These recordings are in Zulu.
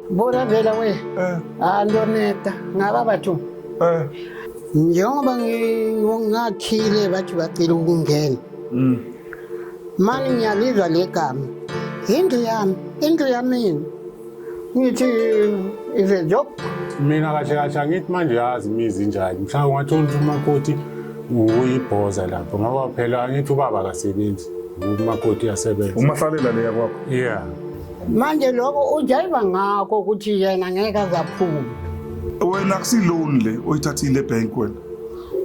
Bona vela we. Eh. Ah, ndoneta ngaba bathu. Eh. Njengoba ngakhile bathi bacela ukungena. Mani ngiyalizwa le gama. Indlu yami, indlu yami. Ngithi is a joke. Mina kahle kahle angithi manje yazi imizi injani, mhlawumbe ungathola ukuthi umakoti uyibhoza lapho, ngoba phela angithi ubaba akasebenzi, umakoti uyasebenza. Umahlalela leya kwakho. Yeah. Manje lokho ujayiva ngakho ukuthi yena ngeke azaphume. Wena akusi-loan le oyithathile ebank wena.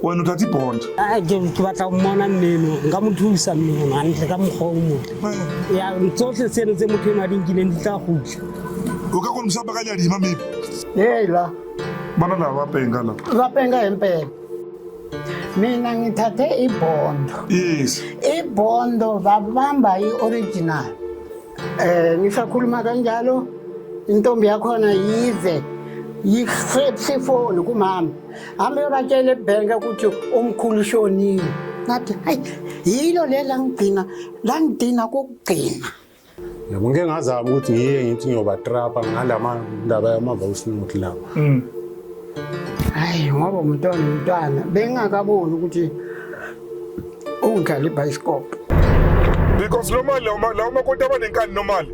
Wena uthatha i-bond. Ah, ke batla ho mmona mmeno, nka mo thusa mmeno hantle ka mokgwa o motle. Ya, tsohle tseno tse motho eno a di nkileng di tla kgutla. U ka kona mhlawumbe kanyadima maybe. Hey la. Bana laba bapenga la. Bapenga impela. Mina ngithathe ibhondo. Yes. Ibhondo babamba i-original. Eh, ngisakhuluma kanjalo intombi yakhona yize yihlepsa ifoni kumama. Hambe yobatshela ebhenke ukuthi umkhulu ushonile. Ngathi hayi, yilo le langigcina, langigcina kokugcina. Yabo, ngike ngazama ukuthi ngiye ngithi ngiyobatrapa ngalama ndaba yama-voice note lawa. Hayi, ngoba umntwana umntwana bengingakaboni ukuthi ungidlala ibhayisikobho. Because lo mali lawo makoti abanenkani nomali.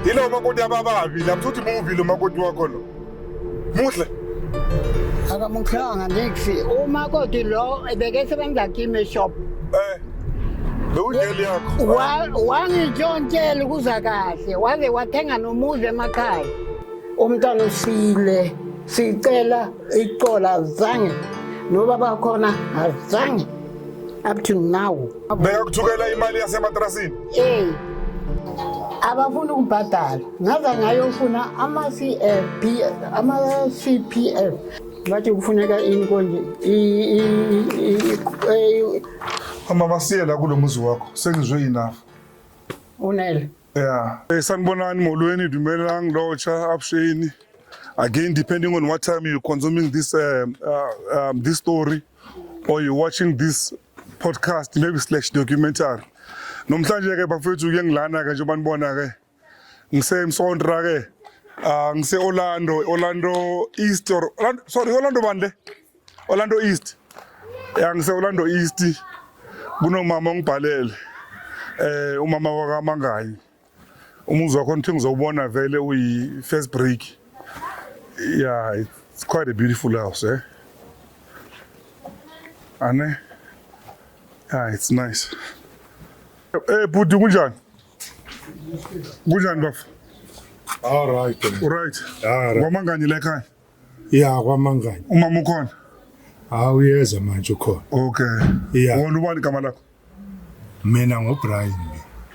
Yilawo makoti abababi la, mthuthi mubi lo makoti wakho lo. Muhle. Akamuhlanga niksi umakoti lo ebekesebenza kimi eshop. Eh. Bewudeli yakho. Wangitshontshela ukuza kahle, waze wathenga nomuzi emakhaya. Umntwana usile, sicela ixola azange, nobaba khona azange up to now. Bekakuthukela imali yasematrasini. Eh. Abafuna ukubhadala. Ngaza ngayofuna ama-CFP, ama-CPF. Bathi kufuneka ini konje Mama, siye la kulo muzi wakho. Sengizwe enough. Unele. Yeah. Hey, sanibonani, molweni, dumelang, locha, avuxeni. Again, depending on what time you're consuming this story or you're watching this podcast, maybe slash documentary. Namhlanje ke bafethu ke ngilana ke njengoba nibona ke ngise Msondra ke, ngise Orlando, Orlando East or Orlando, sorry, Orlando bande, Orlando East. Ya, ngise Orlando East. Kunomama ongibhalele. Umama wakaMangayi. Umuzi wakho ngithi ngizowubona vele uyi first break. Yeah, it's quite a beautiful house, eh? Ane? Yeah, it's nice. Eh, bhuti, kunjani? Kunjani, bafo? All right. Right. All right. KwaManganye la ekhaya. Ya, kwaManganye. Umama ukhona? Hawu, uyeza manje, ukhona. Okay. Yeah. Wona ubani igama lakho? Mina ngoBrian.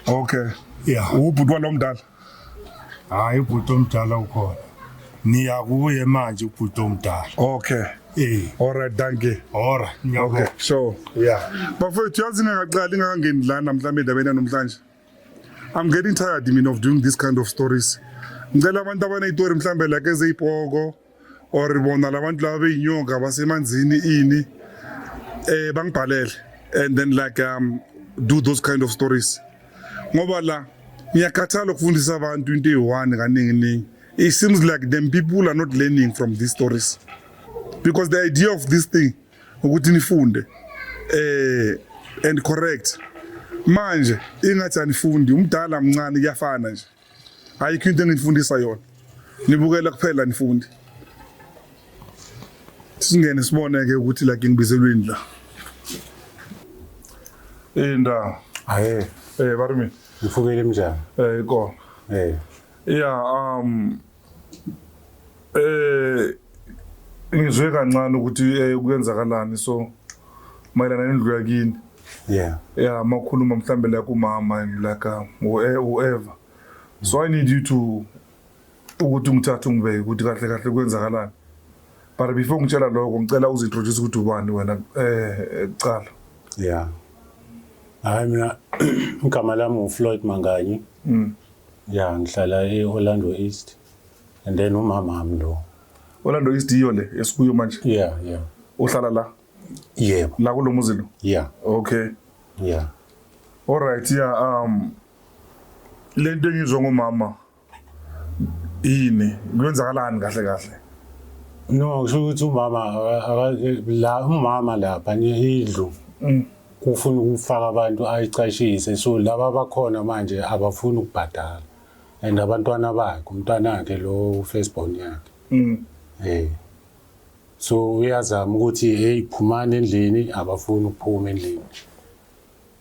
Okay. Yeah. Ubhuti walo mdala. Hayi, ubhuti omdala ukhona. Niya kuye manje ubhuti omdala. Okay. Eh. All right, thank you. All right. Okay, sure. Yeah. Bafowethu, yazi ngingaqali ngakangeni lana mhlawumbe endabeni namhlanje. I'm getting tired, mina, of doing this kind of stories. Ngicela abantu abaney'tori mhlambe like ezeyipoko or bona labantu laba beyinyoka basemanzini ini, bangibhalele and then like do those kind of stories. Ngoba la ngiyakhathala ukufundisa abantu into eyi-one kaningi ningi. It seems like them people are not learning from these stories. Because the idea of this thing ukuthi nifunde and correct. Manje ingathi anifundi, umdala mncane kuyafana nje. Ayikho into engifundisa yona. Nibukela kuphela nifundi. Singene sibone ke ukuthi like ngibizelweni la. Indawo. Hayi. Eh, barimi. Ngifukele mnjani? Eh, ko. Eh. Yeah, ngizwe kancane ukuthi kuyenzakalani so mayelana nendlu yakini. Yeah. Yeah, makhuluma mhlambe la kumama and like whoever. So I need you to ukuthi ungithathe ungibeke ukuthi kahle kahle kwenzakalani. But before ngitshela lokho, ngicela uzintroduce ukuthi ubani wena kuqala. Yeah. Hayi, mina igama lami uFloyd Manganyi. Yeah, ngihlala e-Orlando East. And then umama wami lo. Orlando East iyo le esikuyo manje? Yeah. Uhlala la? Yebo. La kulo muzi lo? Yeah. Okay. Yeah. All right, yeah, lento engizwa ngomama Yini? Kwenzakalani kahle kahle? No, kusho ukuthi umama la umama lapha indlu ufuna ukufaka abantu ayicashise, so laba abakhona manje abafuni ukubhadala and abantwana bakhe, umntwana wakhe lo first born yakhe. So uyazama ukuthi hey, phumani endlini, abafuni ukuphuma endlini.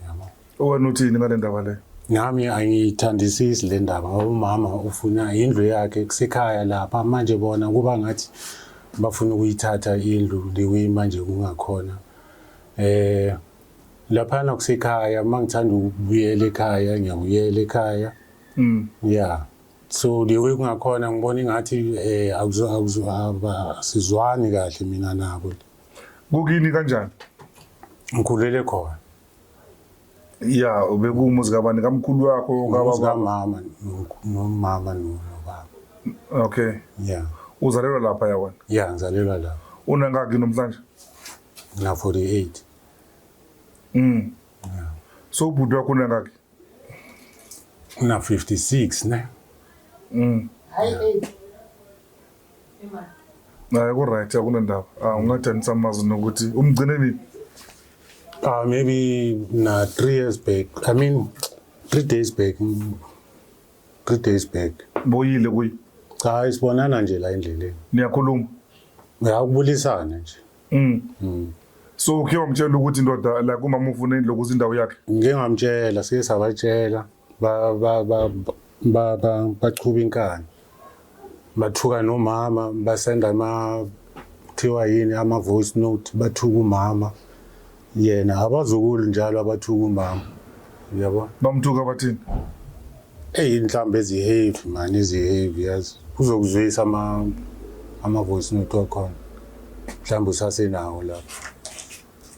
Yabo. Wena uthini ngale ndaba le? Nami angiyithandisisi le ndaba ngoba umama ufuna indlu yakhe kusekhaya lapha, manje bona kuba ngathi bafuna ukuyithatha indlu liwi manje kungakhona. Laphana kusekhaya, mangithanda ukubuyela ekhaya ngiyabuyela ekhaya. Yeah. So liwi kungakhona ngibona ingathi akuzo akuzo sizwani kahle mina nabo. Kukini kanjani? Ngikhulele khona. Ya, ubekumuzi kabani, kamkhulu wakho? Umuzi kababa? Kamama nomama nobaba. Okay. Yeah. Uzalelwa lapha ya wena? Yeah, ngizalelwa lapha. Unangaki namhlanje? Na 48. So ubhuti wakho unangaki? Una 56 ne? Hayi, eight. Hayi, ku-right, akunandaba. Ah, ungadanisa amazwi nokuthi umgcine nini? Maybe na 3 years back. I mean 3 days back. 3 days back. Boyile kuye? Cha, isibonana nje la endleleni. Niyakhuluma? Uyakubulisana nje. So ukhe wamtshela ukuthi indoda like umama ufuna indlu ukuze indawo yakhe? Ngike ngamtshela, sike sabatshela, ba ba ba ba ba bachuba inkani. Bathuka nomama, basenda ama kuthiwa yini, ama voice note, bathuka umama. Yena abazukulu njalo abathuka umama. Uyabona? Bamthuka bathini? Eyi, inhlambi ezi-heavy man, ezi-heavy yazi. Uzokuzwisa ama voice note wakhona. Mhlawumbe usasenawo lapho.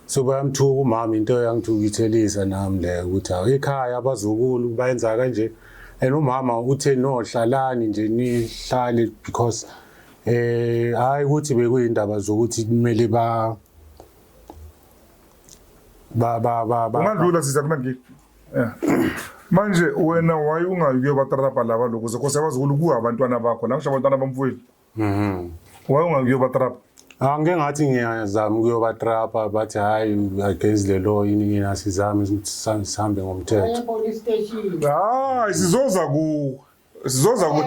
So bayamthuka umama, into yangithukuthelisa nami leyo ukuthi hawu, ekhaya abazukulu bayenza kanje and umama uthe no, hlalani nje, nihlale, because hayi ukuthi bekuyindaba zokuthi kumele ba Ungadlula sisa kunankinga. Yeah. Manje wena why ungayi kuyobatrapa laba lokhu sekose abazukulu kuwo abantwana bakho la, ngisho abantwana bamfowenu? Why ungayi kuyobatrapa? Ah, ngike ngathi ngiyazama ukuyobatrapa, bathi hayi, against the law, yini yini, asizame ukuthi sihambe ngomthetho. Police station. Hayi, sizoza ku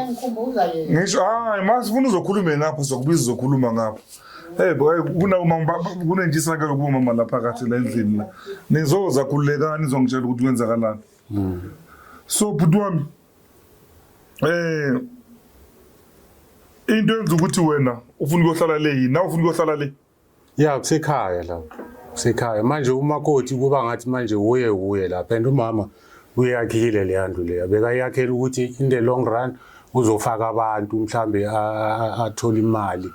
Ngikhumbuza yena. Ngisho hayi, masifuna uzokhuluma ngapha, sokubiza uzokhuluma ngapha. Hey boy, kuna uma kunentshisakelo kubomama la phakathi la endlini la. Nizoza, khululekani, izongitshela ukuthi kwenzakalani. So bhuti wami, into enza ukuthi wena ufuna ukuyohlala le yini? Na ufuna ukuyohlala le? Ya, kusekhaya lapho, kusekhaya. Manje umakoti kuba ngathi manje uye uye lapha and umama uyakhile leya ndlu leya, bekayakhela ukuthi in the long run uzofaka abantu, mhlambe athole imali,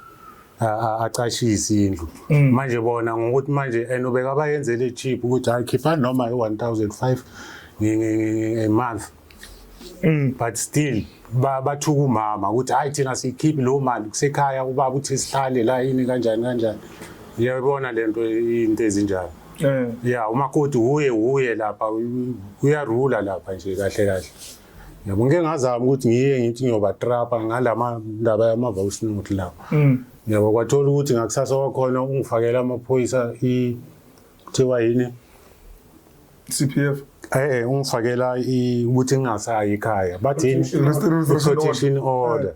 acashise indlu. Manje bona ngokuthi manje and ubekabayenzele cheap ukuthi hayi, khipha noma i-1005 a month, but still bathuka umama ukuthi hayi, thina siyikhiphi leyo mali, kusekhaya, ubaba uthi sihlale la, yini kanjani kanjani, uyayibona lento, into ezinjalo. Ya, umakoti uye uye lapha, uyarula lapha nje kahle kahle, yabo. Ngike ngazama ukuthi ngiye ngithi ngiyobatrapa ngalama ndaba yama-voice note lapha, yabo, kwathola ukuthi ngakusasa wakhona ungifakela amaphoyisa, i kuthiwa yini? CPF. Ungifakela ukuthi ngingasayi ekhaya, bathini? Restriction. Protection order,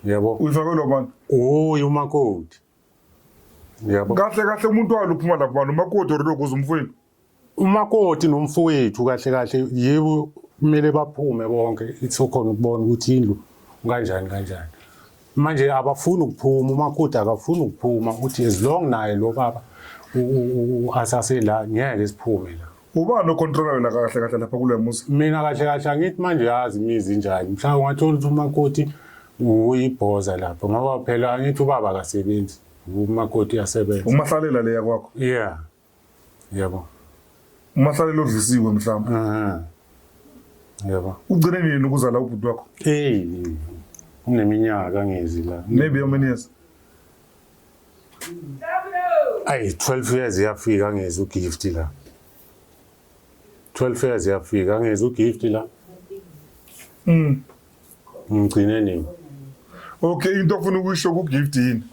yabo. Uyifakelwa bani? Uye umakoti, yabo. Kahle kahle umuntu walo uphuma lapho bani, umakoti or lokhu uzumfowenu? Umakoti nomfowethu kahle kahle, yebo, kumele baphume bonke, ithokhona ukubona ukuthi indlu kanjani kanjani. Manje abafuni ukuphuma, umakoti akafuni ukuphuma, uthi as long naye lo baba asasela ngeke siphume la. Ubani ocontrolayo la kahle kahle lapha kule muzi? Mina kahle kahle angithi manje yazi imizi injani, mhlawumbe ungathola ukuthi umakoti uyibhoza lapho, ngoba phela angithi ubaba akasebenzi, umakoti uyasebenza. Umahlalela leya kwakho? Yeah, yabo. Umahlalela odlisiwe mhlawumbe. Yabo. Ugcine nini ukuzala ubhuti wakho? Hey, uneminyaka ngezi la. Maybe how many years? Ayi, 12 years iyafika ngezi uGift la. 12 years iyafika ngezi uGift la. Ngigcine nini? Okay, into ofuna ukuyisho ku-gift yini?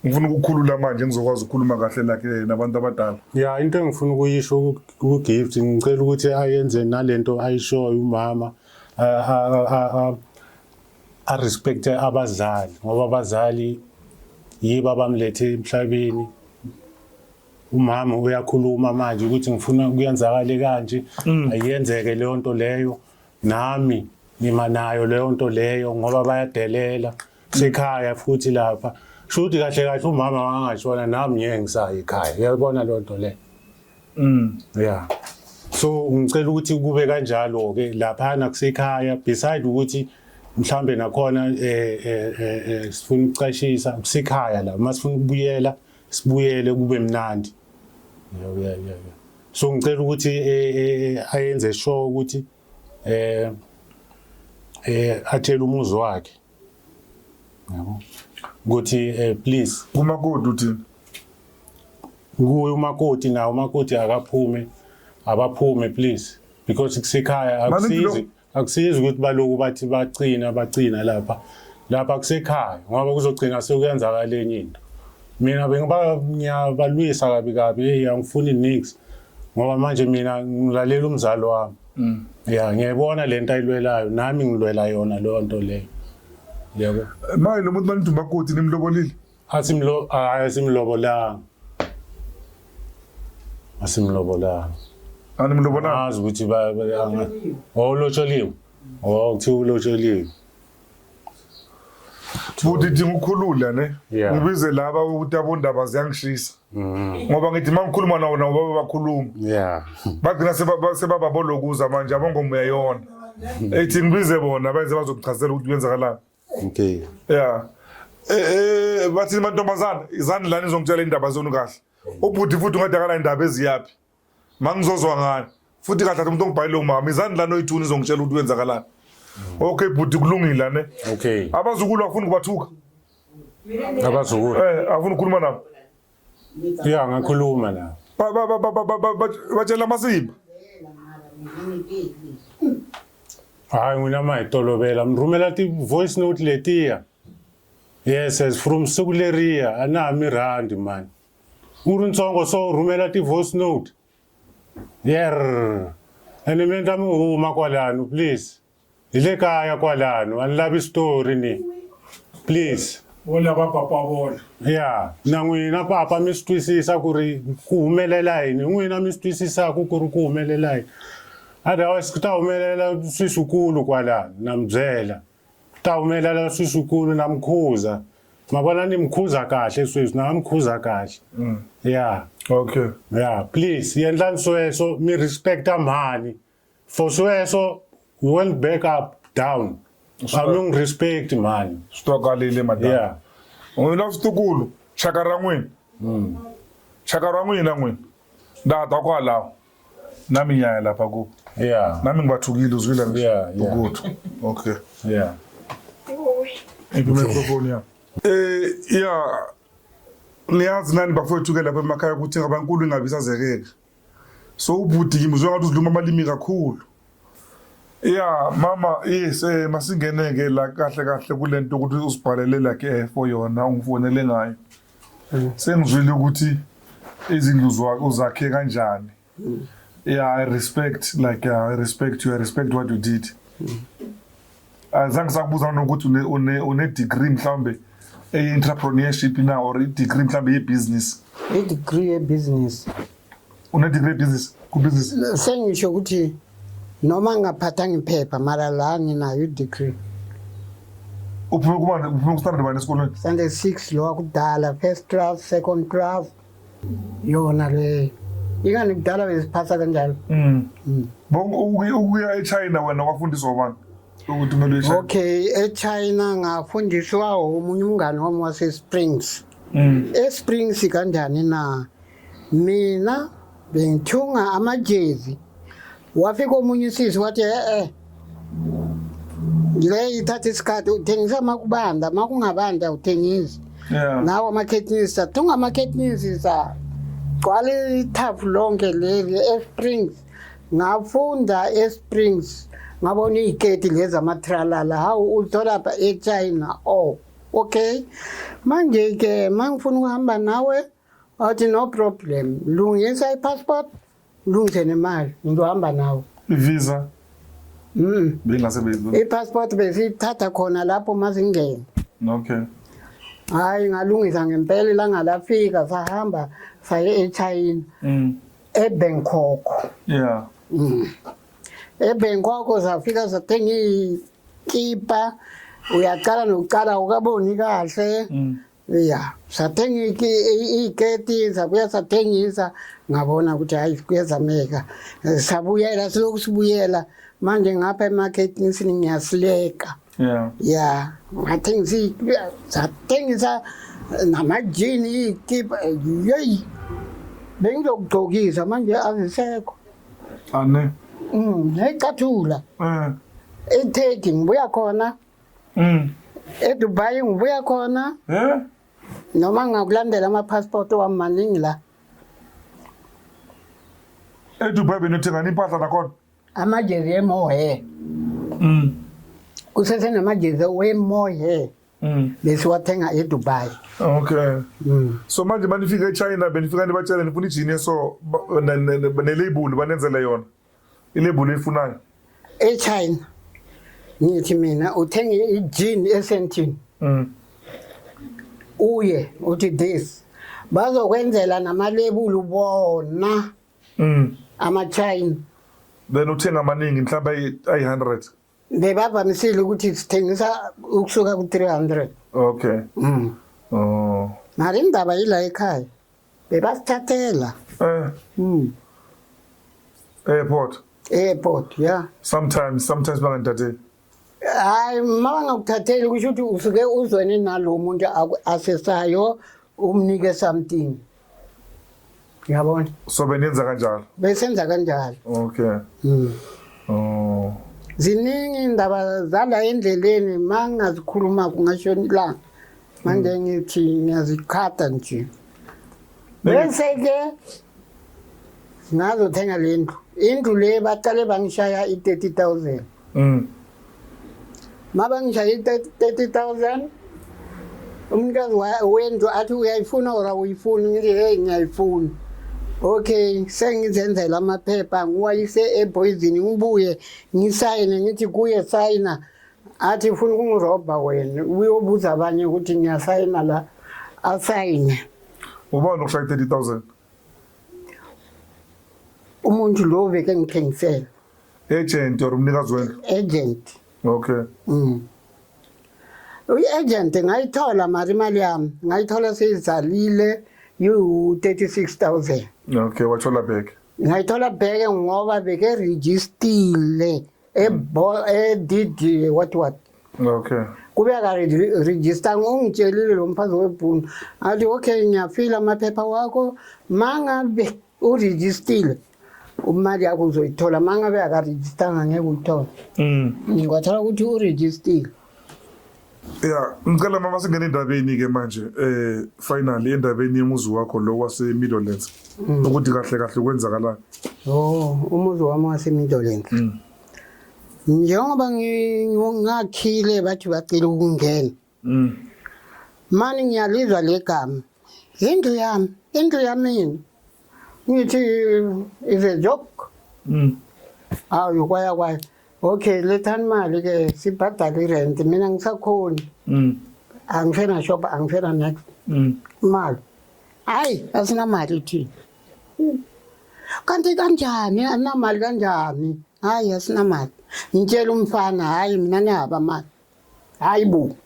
Ngifuna ukukhulula manje ngizokwazi ukukhuluma kahle like nabantu abadala. Ya, into engifuna ukuyisho ku-gift, ngicela ukuthi ayenze nalento ayishoyo umama, a-respecte abazali, ngoba abazali yibo abamlethe emhlabeni. Umama uyakhuluma manje ukuthi ngifuna kuyenzakale kanje, ayiyenzeke leyo nto leyo. Nami ngima nayo leyo nto leyo, ngoba bayadelela sekhaya futhi lapha. Sho ukuthi kahle kahle umama wangashona, nami ngeke ngisaye ekhaya, uyayibona leyo nto leyo? Yeah, so ngicela ukuthi kube kanjalo ke laphana kusekhaya, beside ukuthi mhlambe nakhona sifuna ukucashisa kusekhaya la, uma sifuna ukubuyela sibuyele kube mnandi. Yeah. So ngicela ukuthi ayenze sure ukuthi atshele umuzi wakhe, yabo, ukuthi please. Kumakoti uthini? Kuye umakoti nawo, umakoti akaphume, abaphume please, because kusekhaya. Akusizi, akusizi ukuthi baloku bathi bacina bacina lapha, lapha kusekhaya, ngoba kuzogcina sekuyenzakala enye into. Mina bengiba ngiyabalwisa kabi kabi, hey, angifuni nix, ngoba manje mina ngilalela umzali wami. Ya, ngiyayibona lento ayilwelayo, nami ngilwela yona leyo nto leyo, yabo. Manje lo muntu manithi umakoti, nimlobolile? Asimlo, hayi, asimlobolanga, asimlobolanga. Animlobolanga? Azi ukuthi oh, ulotsholiwe, oh, kuthiwa ulotsholiwe. Futhi idinga ukukhulula ne. Yeah. Ngibize laba ukuthi abondaba ziyangishisa. Ngoba ngithi mangikhuluma nawo, nabo baba bakhuluma. Bagcina sebababolokuza manje abongoma uyayona. Ethi ngibize bona benze bazokuchazela ukuthi kwenzakalani. Yeah. Bathi mantombazana, izani lana izongitshela indaba zonu kahle. Ubhuti futhi ungadakala indaba eziyaphi. Mangizozwa ngani? Futhi kahle umuntu ongibhalile umama, izani lana oyithuni izongitshela ukuthi kwenzakalani. Okay bhuti, kulungile ne. Okay. Abazukulu afuna ukubathuka. Abazukulu. Afuna ukukhuluma nabo. Ya, ngakhuluma la. Ba ba ba ba ba ba batshela amasimba. Hayi, n'wina ma hi tolovela, mi rhumela ti-voice note letiya. Yes, as from siku leriya a na ha mi rhandzi mani. U ri ntsongo so u rhumela ti-voice note yer, ene mi endla mi huma kwalano. Please, hi le kaya kwalano, a ni lavi story ni, please. Vo lava papa vona. Ya, na n'wina papa mi swi twisisa ku ri ku humelela yini, n'wina mi swi twisisaka ku ri ku humelela yini. Otherwise ku ta humelela swi swikulu kwalano, na mi byela, ku ta humelela swi swikulu. Na mi khuza, ma vona, ni mi khuza kahle sweswi, na mi khuza kahle, ya. Okay. Ya, please, yendlani sweswo, mi respecta mhani. For sweswo we won't back up down, a mi n'wi respect mhani. Swi twakalile madam. Yeah. N'wina switukulu, chaka ra n'wina. Chaka ra n'wina n'wina. Nda ta kwalaho. Nami ngiyaya lapha ku. Nami ngibathukile, uzwile ngisho. Yeah. Good. Okay. Yeah. Iphi microphone ya? Yeah. Niyazi nani bafowethu ke lapha emakhaya ukuthi ngabankulu ingabe isazekeka. So ubhuti ngimuzwe ngathi uziluma amalimi kakhulu. Yeah, mama, yes, masingene ke la kahle kahle kulento ukuthi usibhalele like for yona ungifonele ngayo. Sengizwile ukuthi izindlu uzakhe kanjani. Yeah, I respect like I respect you, I respect what you did. Azange sakubuza nokuthi une degree mhlambe e-entrepreneurship na, or i-degree mhlambe ye-business. I-degree ye-business. Une degree ye-business, ku-business. Sengisho ukuthi noma ngingaphathanga iphepha, mara la nginayo i-degree. Uphume kubani, uphume ku-standard bani esikolweni? Standard 6 lo wakudala, first class, second class, yona leyo. Ingani kudala besiphasa kanjalo. Bonke ukuya eChina, wena wafundiswa ubani ukuthi kumele uye eChina? Okay, eChina ngafundiswa omunye umngane wami wase-Springs. E-Springs kanjani na? Mina bengithunga amajezi, wafika omunye usisi wathi, e-e, le ithatha isikhathi, uthengisa makubanda, makungabanda awuthengisi. Nawo ama-ketnisa, thunga ama-ketnisi, sagcwala ithafu lonke leli e-Springs. Ngafunda e-Springs. Ngabona iy'keti lezi amatralala, hawu, utholapha eChina. Oh, okay, manje-ke ma ngifuna ukuhamba nawe, wathi no problem, lungisa i-passport, lungise nemali, ngizohamba nawe. I-visa beyingasebenzi? I-passport besiyithatha khona lapho masingena. Hhayi, ngalungisa ngempela, ilanga lafika, sahamba saye eChina, eBangkok. EBangkok safika sathenga ikipa, uyaqala nokuqala ukaboni kahle. Ya, sathenga iy'keti, sabuya sathengisa, ngabona ukuthi hayi, kuyazameka. Sabuyela, silokhu sibuyela manje ngapha emaketini ngiyasileka. Ya, ngathengisa, sathengisa namajini, iy'kipa, yeyi, bengizokugcokisa manje azisekho. Ane. Necathula. ETurkey ngibuya khona. EDubai ngibuya khona. Noma ngakulandela ama-passport wami maningi la. EDubai benothenga impahla nakhona? Amajezi emohe. Kusesenamajezi wemohe. Besiwathenga eDubai. Okay. So manje manifika eChina, benifika nibatshela nifuna ijini, so ne-label, banenzele yona i-label eyifunayo? EChina ngithi mina uthenge i-jean esentini. Uye uthi this, bazokwenzela namalebulu bona ama-China. Then uthenga amaningi, mhlawumbe ayi-100? Bebavamisile ukuthi sithengisa ukusuka ku-300. Okay. Oh. Mara indaba yila ekhaya bebasithathela. Airport? Airport, ya. Sometimes banganithatheli. Hayi, ma bangakuthatheli kusho ukuthi usuke uzwene nalo muntu asesayo, umnike something, yabona. So benenza kanjalo? Besenza kanjalo. Okay. Oh. Ziningi indaba zala endleleni, ma ngingazikhuluma kungashona ilanga. Manje ngithi ngiyazikhata nje, bese-ke ngazothenga le ndlu. Indlu le baqale bangishaya i-30,000. Ma bangishaya i-30,000, umnikazi wendlu athi uyayifuna or awuyifuni? Ngithi hey, ngiyayifuna. Okay, sengizenzela amaphepha, ngiwayise ebhoyizini, ngibuye ngisayine, ngithi kuye sayina, athi ufuna ukungirobha wena, uyobuza abanye ukuthi ngiyasayina la, asayine. Ubani okushaya i-30,000? Umuntu lo beke ngithengisela. Agent or umnikazi wendlu? Agent. Okay. I-agent ngayithola, mara imali yami ngayithola seyizalile, yiwu-36,000. Okay, wathola back? Ngayithola bheke ngoba beke-registile e-DD what what. Kube akaregister, ungitshelile lo mfazi webhunu, athi okay, ngiyafila amaphepha wakho, mangabe urejistile imali yakho uzoyithola, mangabe akarejistanga ngeke uyithole. Ngikwathola ukuthi urejistile. Ya, ngicela mama singene endabeni ke manje, finally endabeni yemuzi wakho lo wase Meadowlands. Ukuthi kahle kahle kwenzakalani? Oh, umuzi wami wase-Meadowlands. Njengoba ngakhile, bathi bacela ukungena. Mani ngiyalizwa le gama. Indlu yami, indlu yami yini? Ngithi is a joke. Awu, kwaya kwaya. Okay, lethani imali ke sibhadale irent, mina ngisakhoni. Angisena shop, angisena next. Imali. Hayi, asinamali thina. Kanti kanjani anamali kanjani? Hayi, asinamali. Ngitshela umfana, hayi, mina nihaba mali. Hayi bo.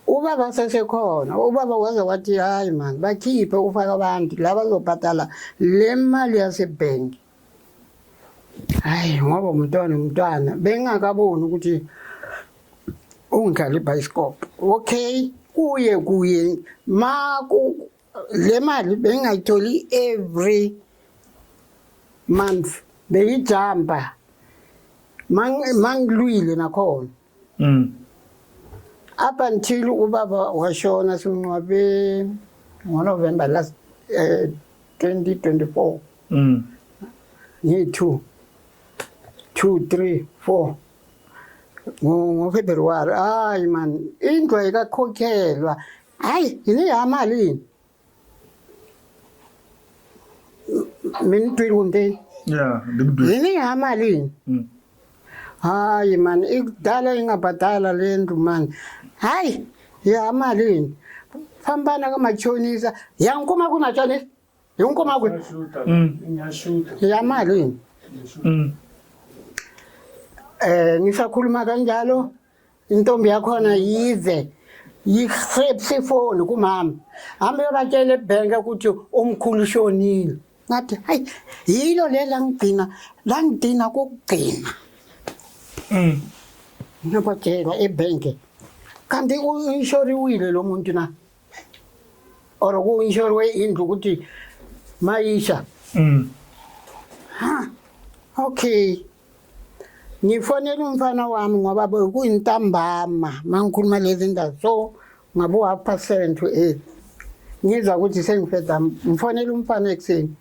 Ubaba sesekhona, ubaba waze wathi hayi man, bakhiphe ufake abantu la bazobhadala le mali yasebhenki. Hayi, ngoba umntwana umntwana bengakaboni ukuthi ungidlala ibhayisikobho. Okay, kuye kuye ma ku le mali bengayitholi every month, beyijampa mangilwile nakhona. Up until ubaba washona, simngcwabe ngoNovember last 2024. Ngiyi-2. 2 3 4 ngoFebruary. Hayi man, indlu ayikakhokhelwa. Hayi, yini yamali yini? Mina twile kunteni. Yeah, ndimdwe. Yini yamali yini? Hayi man, ikudala ingabhadala le ndlu man. Hayi, yamali yini? Fambana kamachonisa. Yankuma kumachonisa. Yankuma ku. Ya mali yini? Ngisakhuluma kanjalo intombi yakhona yize yisepsi ifoni kumama. Hambe yobatshela ebhenki ukuthi umkhulu ushonile. Ngathi hayi yilo le langigcina langidina kokugcina. Ngabatshela ebhenki. Kanti u-inshoriwile lo muntu na? Or ku-inshoriwe indlu ukuthi mayisha. Ha. Okay. Ngifonela umfana wami ngoba bekuyintambama mangikhuluma lezi ndaba so ngabo 7:30 to 8. Ngizwa ukuthi sengifeda ngifonela umfana ekuseni.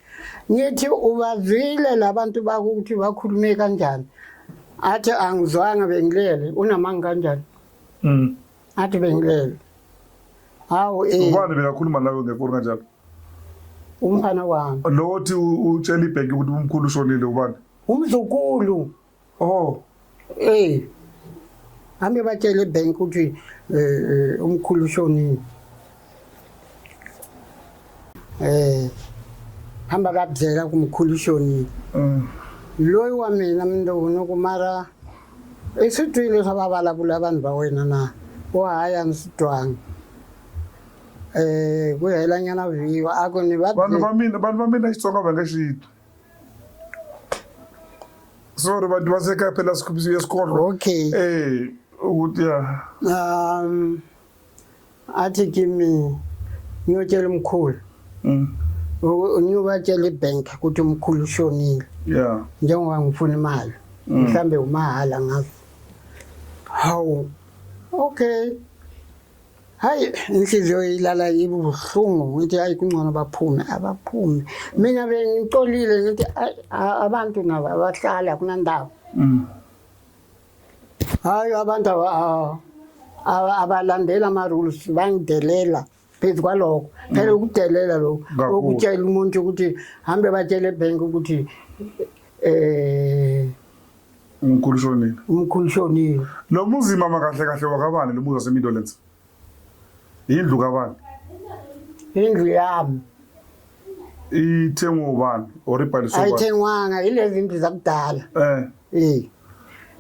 Ngithi ubazwile labantu bakuthi bakhulume kanjani? Athi angizwanga bengilele unamanga kanjani? Athi bengilele. Hawu Ubani bekakhuluma nawe ngefoni kanjalo? Umfana wami. Lo othi utshela ibhenki ukuthi umkhulu ushonile ubani? Umzukulu. Oh. Hambe batshele ebhenki ukuthi umkhulu ushonile. Hamba babyela ku mkhulu ushonile. Loyi wa mina mindunu ku mara i swi twile swa va vulavula vanhu va wena na? Wo hayi a ni swi twanga. Ku hela nyana vhiwa a ku ni va Vanhu va mina, vanhu va mina Xitsonga va nga xi twi. Sorry vanhu va sekaya phela yesikolo. Okay. Ukuthi ya. Athi kimi ngiyotshela umkhulu. Ngiyobatshela ibhenki ukuthi umkhulu ushonile. Njengoba ngifuna imali. Mhlambe umahhala ngazo. Hawu. Okay. Hayi inhliziyo ilala ibuhlungu ngithi hayi kungcono baphume abaphume. Mina bengicolile ngithi abantu nabo abahlali akunandawo. Hayi abantu abalandela ama rules bangidelela phezu kwalokho. Phela ukudelela lokho Kakhulu. ukutshela umuntu ukuthi hambe batshele ebhenki ukuthi Umkhulu ushonile. Umkhulu ushonile. Lo muzi mama kahle kahle wakabani lo muzi waseMidlands? Indlu kabani? Indlu yami. Ithengwe ubani or ibhaliswe ubani? Ayithengwanga ilezi ndlu zakudala.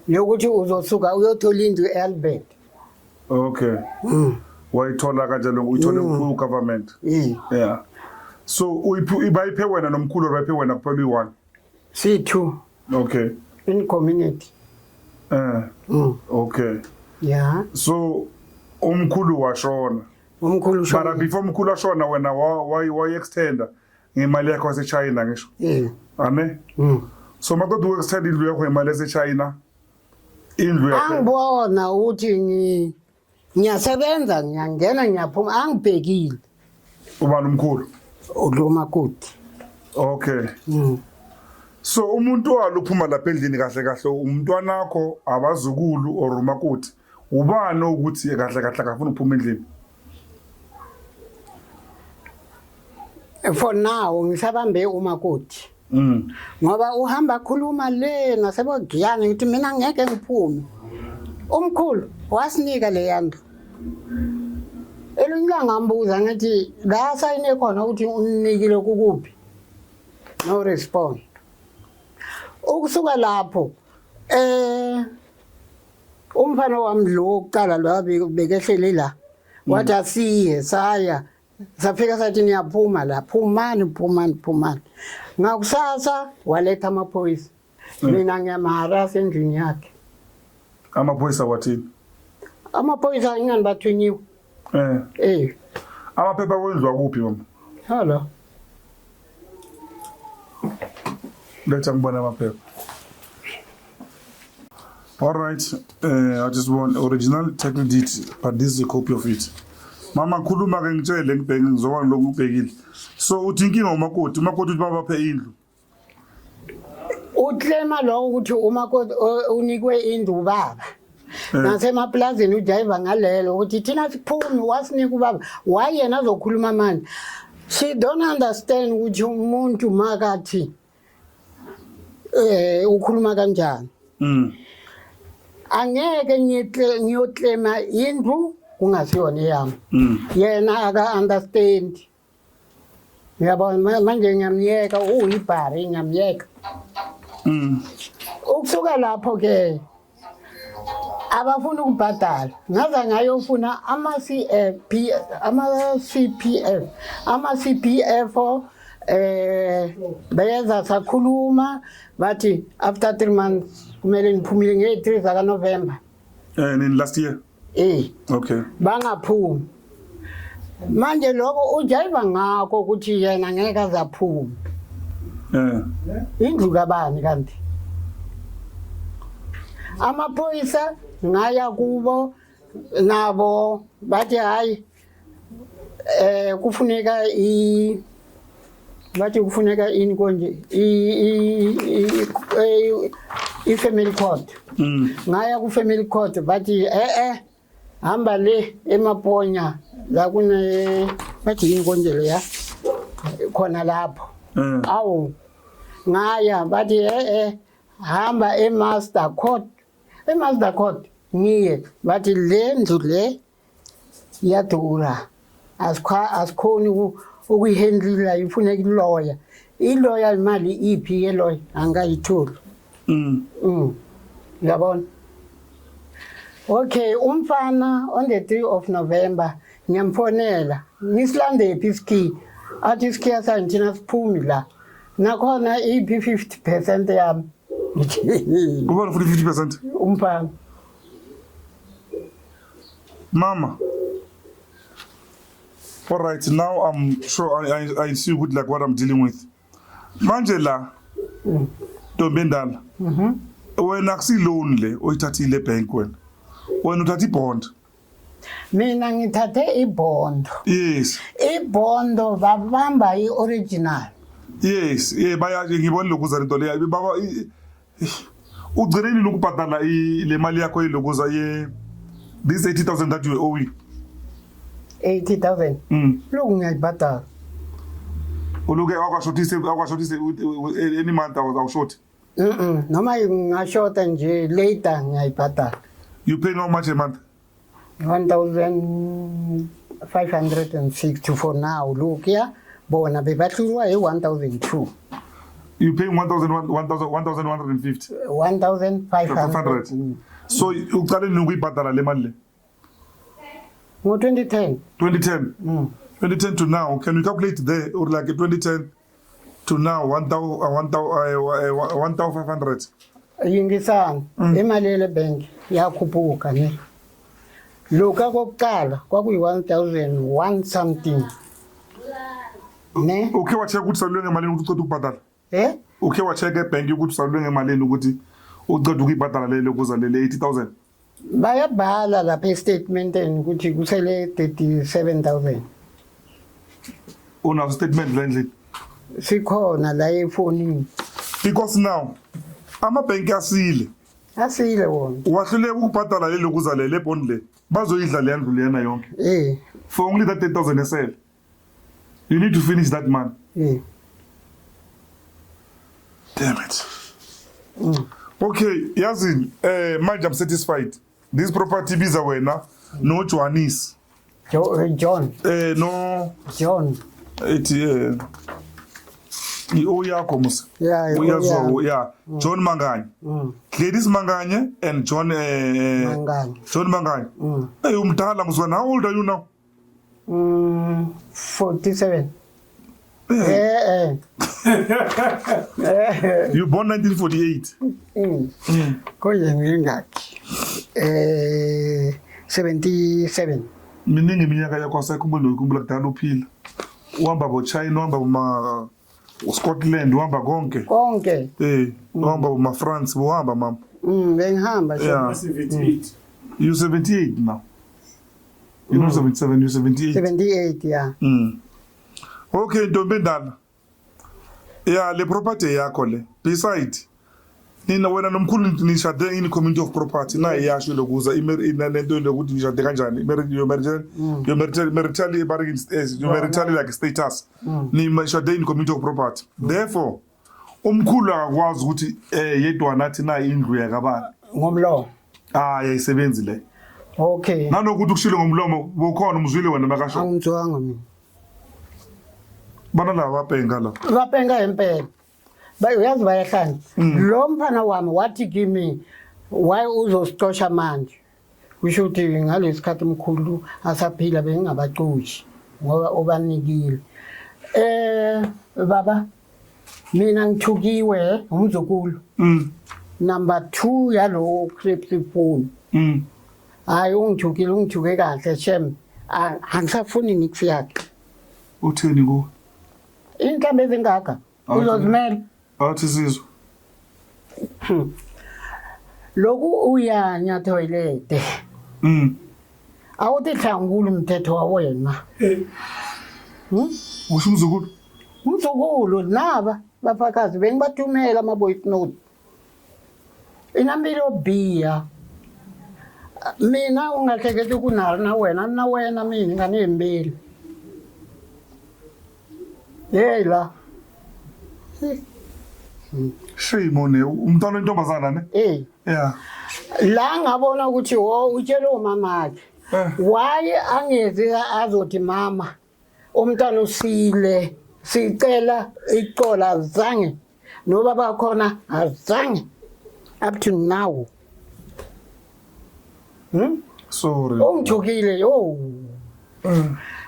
Yokuthi uzosuka uyothola indlu eAlbert. Okay. Wayithola kanjalo uyithole ku government. Yeah. So bayiphe wena nomkhulu or bayiphe wena kuphela uyi-one? C2. Okay. In community. Okay. Yeah. So umkhulu washona. Umkhulu ushona. But before umkhulu ashona wena wayi-extenda ngemali yakho yaseChina ngisho. Ane? So maqeda uku-extend indlu yakho ngemali yaseChina. Indlu yakho. Angibona ukuthi ngiyasebenza ngiyangena ngiyaphuma angibhekile. Ubani umkhulu? Lo makoti. Okay. So umuntu walo uphuma lapha endlini kahle kahle umntwanakho abazukulu or umakoti ubani ukuthi kahle kahle akafuna ukuphuma endlini? For now ngisabambe umakoti. Ngoba uhamba khuluma le nasebogiyana ngithi mina ngeke ngiphume. Umkhulu wasinika le yandlu. Elinye ilanga ngambuza ngithi la sayine khona ukuthi unikile kukuphi? No respond. Ukusuka lapho umfana wami lo wokuqala lo bekehleli la wathi asiye saya safika sathi niyaphuma la phumani phumani phumani. Ngakusasa waletha amaphoyisa. Mina ngiyamharasa endlini yakhe. Amaphoyisa wathini? Amaphoyisa ingani bathunyiwe. Amaphepha kwenziwa kuphi mama? Hello. Letha ngibone amaphepha. All right. I just want original title deed, but this is a copy of it. Mama khuluma ke ngitshele ngibheke ngizoba ngilokhu ngibhekile. So uthi inkinga umakoti, umakoti uthi babaphe indlu. Uklema lo ukuthi umakoti unikwe indlu ubaba. Nasemaplazini ujayiva ngalelo ukuthi thina siphumi, wasinika ubaba. Why yena azokhuluma manje? She don't understand ukuthi umuntu makathi ukhuluma kanjani. Angeke ngiyoklema indlu kungasiyona eyami. Yena aka understand. Ngiyabona manje, ngiyamyeka, uyibhari, ngiyamyeka. Ukusuka lapho ke abafuna ukubhadala, ngaza ngayofuna ama-CFP, ama-CPF, ama-CPF beza sakhuluma, bathi after 3 months kumele ngiphumile, nge-3 zakaNovember. And in last year? Eh. Okay. Bangaphumi manje, lokho ujayiva ngakho ukuthi yena ngeke azaphume. Indlu kabani kanti? Amaphoyisa ngaya kubo nabo, bathi hayi, kufuneka i bathi kufuneka ini konje, i family court. Ngaya ku family court, bathi hamba le eMaponya la, kune bathi yini konje leya khona lapho. Awu, ngaya, bathi hamba e-master court. E-master court ngiye, bathi le ndlu le iyadura, asikhoni ukuyihendlela, ifuneka iloya. Iloya imali iphi yeloya? Angayitholi. Uyabona, okay, umfana on the 3 of November ngiyamfonela, nisilandephi isikhiya? Athi isikhiya sani, thina siphumi la, nakhona iphi 50% yami? Ubani ufuna 50%? Umfana. Mama. All right, now I'm sure I see good like what I'm dealing with. Manje la, ntombi endala. Wena akusi loan le oyithathile ebank wena. Wena uthatha ibond. Mina ngithathe ibhondo. Yes. Ibhondo babamba i-original. Yes, yeah, baya ngibona lokuza lento le baba ugcine nini ukubhadala le mali yakho yelokuza ye this 80,000 that you owe? 80,000? Lokhu ngiyayibhadala. Uluke awakashothise any month, awushoti? Noma ngingashota nje later, ngiyayibhadala. You pay how much a month? 1560 for now. Lokhuya bona bebahlulwa i-1002. You paying 1000 1150? 1500. 500. So uqale nini ukuyibhadala le mali le? Ngo-2010. 2010? 2010 to now, can we calculate there or like 2010 to now, 1500? Yingisana, imali yele bank yakhuphuka ne. Lokhu okokuqala kwakuyi-1001 something ne. Ukhe wa-check ukuthi usalelwe ngemalini ukuthi uceda ukubhadala? Eh. Ukhe wa-check ebhenki ukuthi usalelwe ngemalini ukuthi uceda ukuyibhadala lele kuza lele 80,000? Bayabhala lapha estatementeni ukuthi kusele 37,000. Unaso statement la endlini? Sikhona la efonini. Because now amabhenki asile. Asile wona. Wahluleka ukubhadala lelo kuza lele bond le, bazoyidla leya ndlu leyana yonke for only that 10,000 esele. You need to finish that money. Damn it. Okay, yazini, manje I'm satisfied. This property biza wena no Johannes. John. No. John. Ethi i yakho musa. Yeah. Uyazwa? Yeah. Yeah, John Manganye. Gladys Manganye and John Manganye. John Manganye. Hey, umdala mzwana, how old are you now? 47. Eh. You born 1948? Konje ngingakhi? 77. Miningi iminyaka yakho, asekhumbula ukhumbula kudala uphila. Uhamba bo China, uhamba boma Scotland, uhamba konke. Konke. Uhamba boma France, uhamba mama. Bengihamba. Yeah. 78. You 78 now. You not 77, you 78. 78, yeah. Okay, ntombi endala. Yeah, le property yakho le. Beside Nina wena nomkhulu nishade in community of property na iyasho lokuza lento lokuthi nishade kanjani your marital your marital marital your marital like status nishade in community of property therefore umkhulu akakwazi ukuthi eh yedwa nathi na indlu yakabani ngomlomo ah ayisebenzi le okay nanokuthi ukushilo ngomlomo bukhona umzwile wena makasho angimzwanga mina bana laba bapenga la bapenga impela uyazi bayahlanya lo mfana wami wathi kimi why uzosixosha manje kusho ukuthi ngalesi sikhathi mkhulu asaphila bengingabacoshi ngoba ubanikile eh baba mina ngithukiwe umzukulu number 2 yalowo phone hayi ungithukile ungithuke kahle shem angisafuni nix yakhe utheni kuwe inhlambe ezingaka uzozimela athi sizwe Lokhu uyanya toilet a wu tihlanguli mthetho wa wena usho umzukulu umzukulu nava vafakazi bengibathumela ama-voice note i na mbilu yo biha mina u nga hleketi ku na ri na wena ni na wena mina nga ni hembeli heyi la shame on you umntwana wentombazana ne eyi yeah la ngabona ukuthi wo utshele umamakhe Eh. why angezi azothi mama umntwana usile sicela ixola azange nobaba khona azange up to now sorry ungithukile yo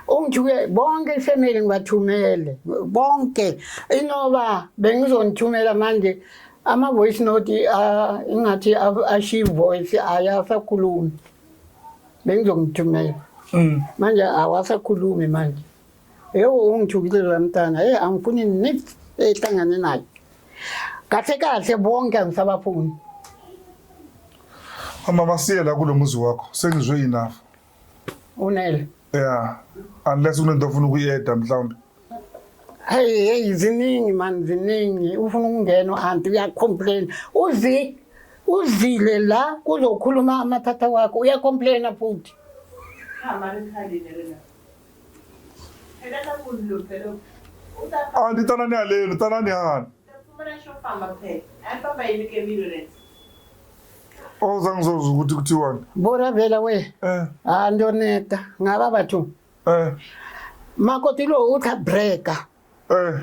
ungithuke bonke ifamily ngibathumele bonke inoba bengizonithumela manje ama-voice note ah, ingathi ashiye voice ayasakhulumi bengizongithumela manje awasakhulumi manje yebo ungithukile lo mntana hey angifuni nix ehlangane naye kahle kahle bonke angisabafuni mama siye la kulo muzi wakho sengizwe enough unele yeah unless unento ofuna ukuyi-eda mhlawumbe Hey hey ziningi man ziningi ufuna ukungena u-anti uyacomplain uzi uzile la kuzokhuluma amathatha wakho uyacomplaina futhi anti tanani haleni tanani hani oza ngizozwa ukuthi kuthiwani bora vela we eh ha ndoneta ngava batho eh makoti lowu u tlha breka eh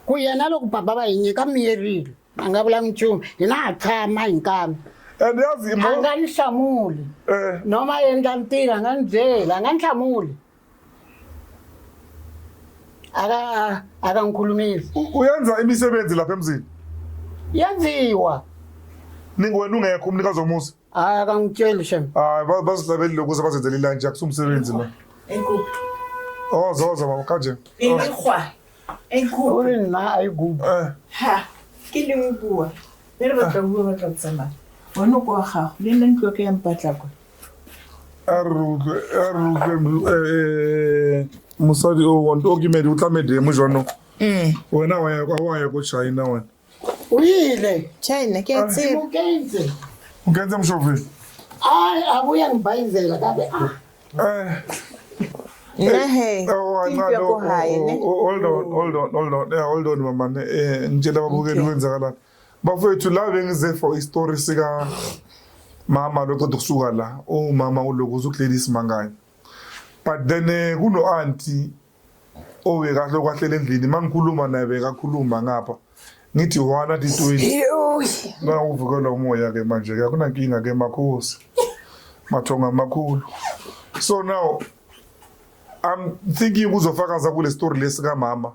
ku yena loko baba va hi nyika miyerile a nga vulangi nchumu hina ha tshama hi nkami and yazi a nga ni hlamuli eh noma endla ntirho a nga ni byeli a nga ni hlamuli aka akangikhulumisi uyenza imisebenzi lapha emzini yenziwa ningi wena ungekho umnikazi womuzi hayi akangitsheli shem hayi bazihlabelile ukuze bazenzele ilantshi akusumsebenzi lo Enkulu. oza oza mama kanje Mekgwa. Enkulu. o re nna a igubu eh Ha, ke leng o bua. Mme re batla ho bua batla ho tsamaya. Wena o kwa gago, le nna ntlo ya ka ya mpatla kwa. a re utlwe a re utlwe eh mosadi o want o ke medi o tla medemo jwanong wena wa ya kwa wa ya ko China wena o ile China, ke a tseba. o kentse o kentse moshofeng ai a boya ngibhayizela kabe ah eh Nna he, Oh, ke ntlo ya ko hae, ne? hold on, hold on, hold on. Yeah, hold on mama. ne. Eh, ngitshela ababukeli Okay. kwenzakalani. Bafowethu la bengize for istory sika mama lo qeda kusuka la. Umama uloku uZugladys Manganye. But then kuno auntie owe kahle kwahlele endlini mangikhuluma naye bekakhuluma ngapha. Ngithi 1 athi 20. Yoy. La uvukelwa umoya ke manje ke akunankinga ke makhosi. Mathonga amakhulu. So now I'm thinking uzofakaza kule story lesi kamama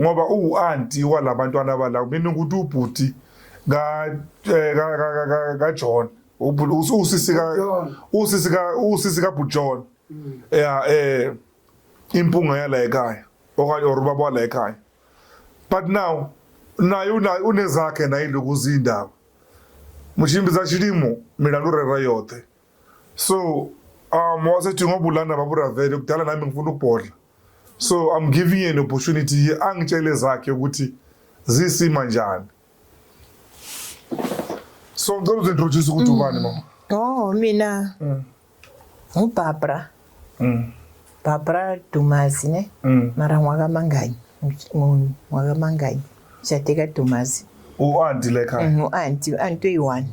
ngoba uwu-anti walabantwana bala mina ukuthi ubhuti ka eh, ka ka ka ka John usisi ka John. usisi ka usisi ka John yeah eh impunga yala ekhaya okanye or ubaba wala ekhaya but now naye unezakhe naye lokhu indaba mutshimbidza tshilimo milandu rera yoṱhe so wasethi ngoba ulanda baburavele kudala nami ngifuna ukubhodla so I'm giving you an opportunity angitshele zakhe ukuthi zisima njani. So ngicela uzintroduce ukuthi ubani mama. Oh, mina nguBarbara. Barbara Dumazi ne. Mara ngwakaManganye. NgwakaManganye. Shade kaDumazi. U-anti la ekhaya. U-anti, u-anti uyi-one.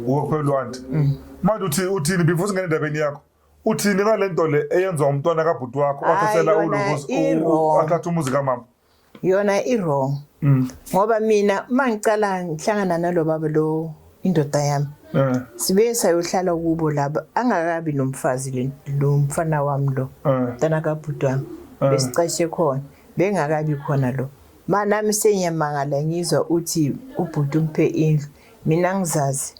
Uwaphela u-anti. Manje uthi uthini before singene endabeni yakho? Uthini ngale nto le eyenziwa umntwana kabhuti wakho Hayi, wathathela yona ulukuzi i-wrong. athatha umuzi kamama? Yona i-wrong. Ngoba mina uma ngicala ngihlangana nalo baba lo indoda yami. Sibe sayohlala kubo laba angakabi nomfazi lo mfana wami lo. Mntana kabhuti wami. Besicashe khona. Bengakabi khona lo. Ma nami sengiyamangala ngizwa uthi ubhuti umphe indlu. Mina ngizazi.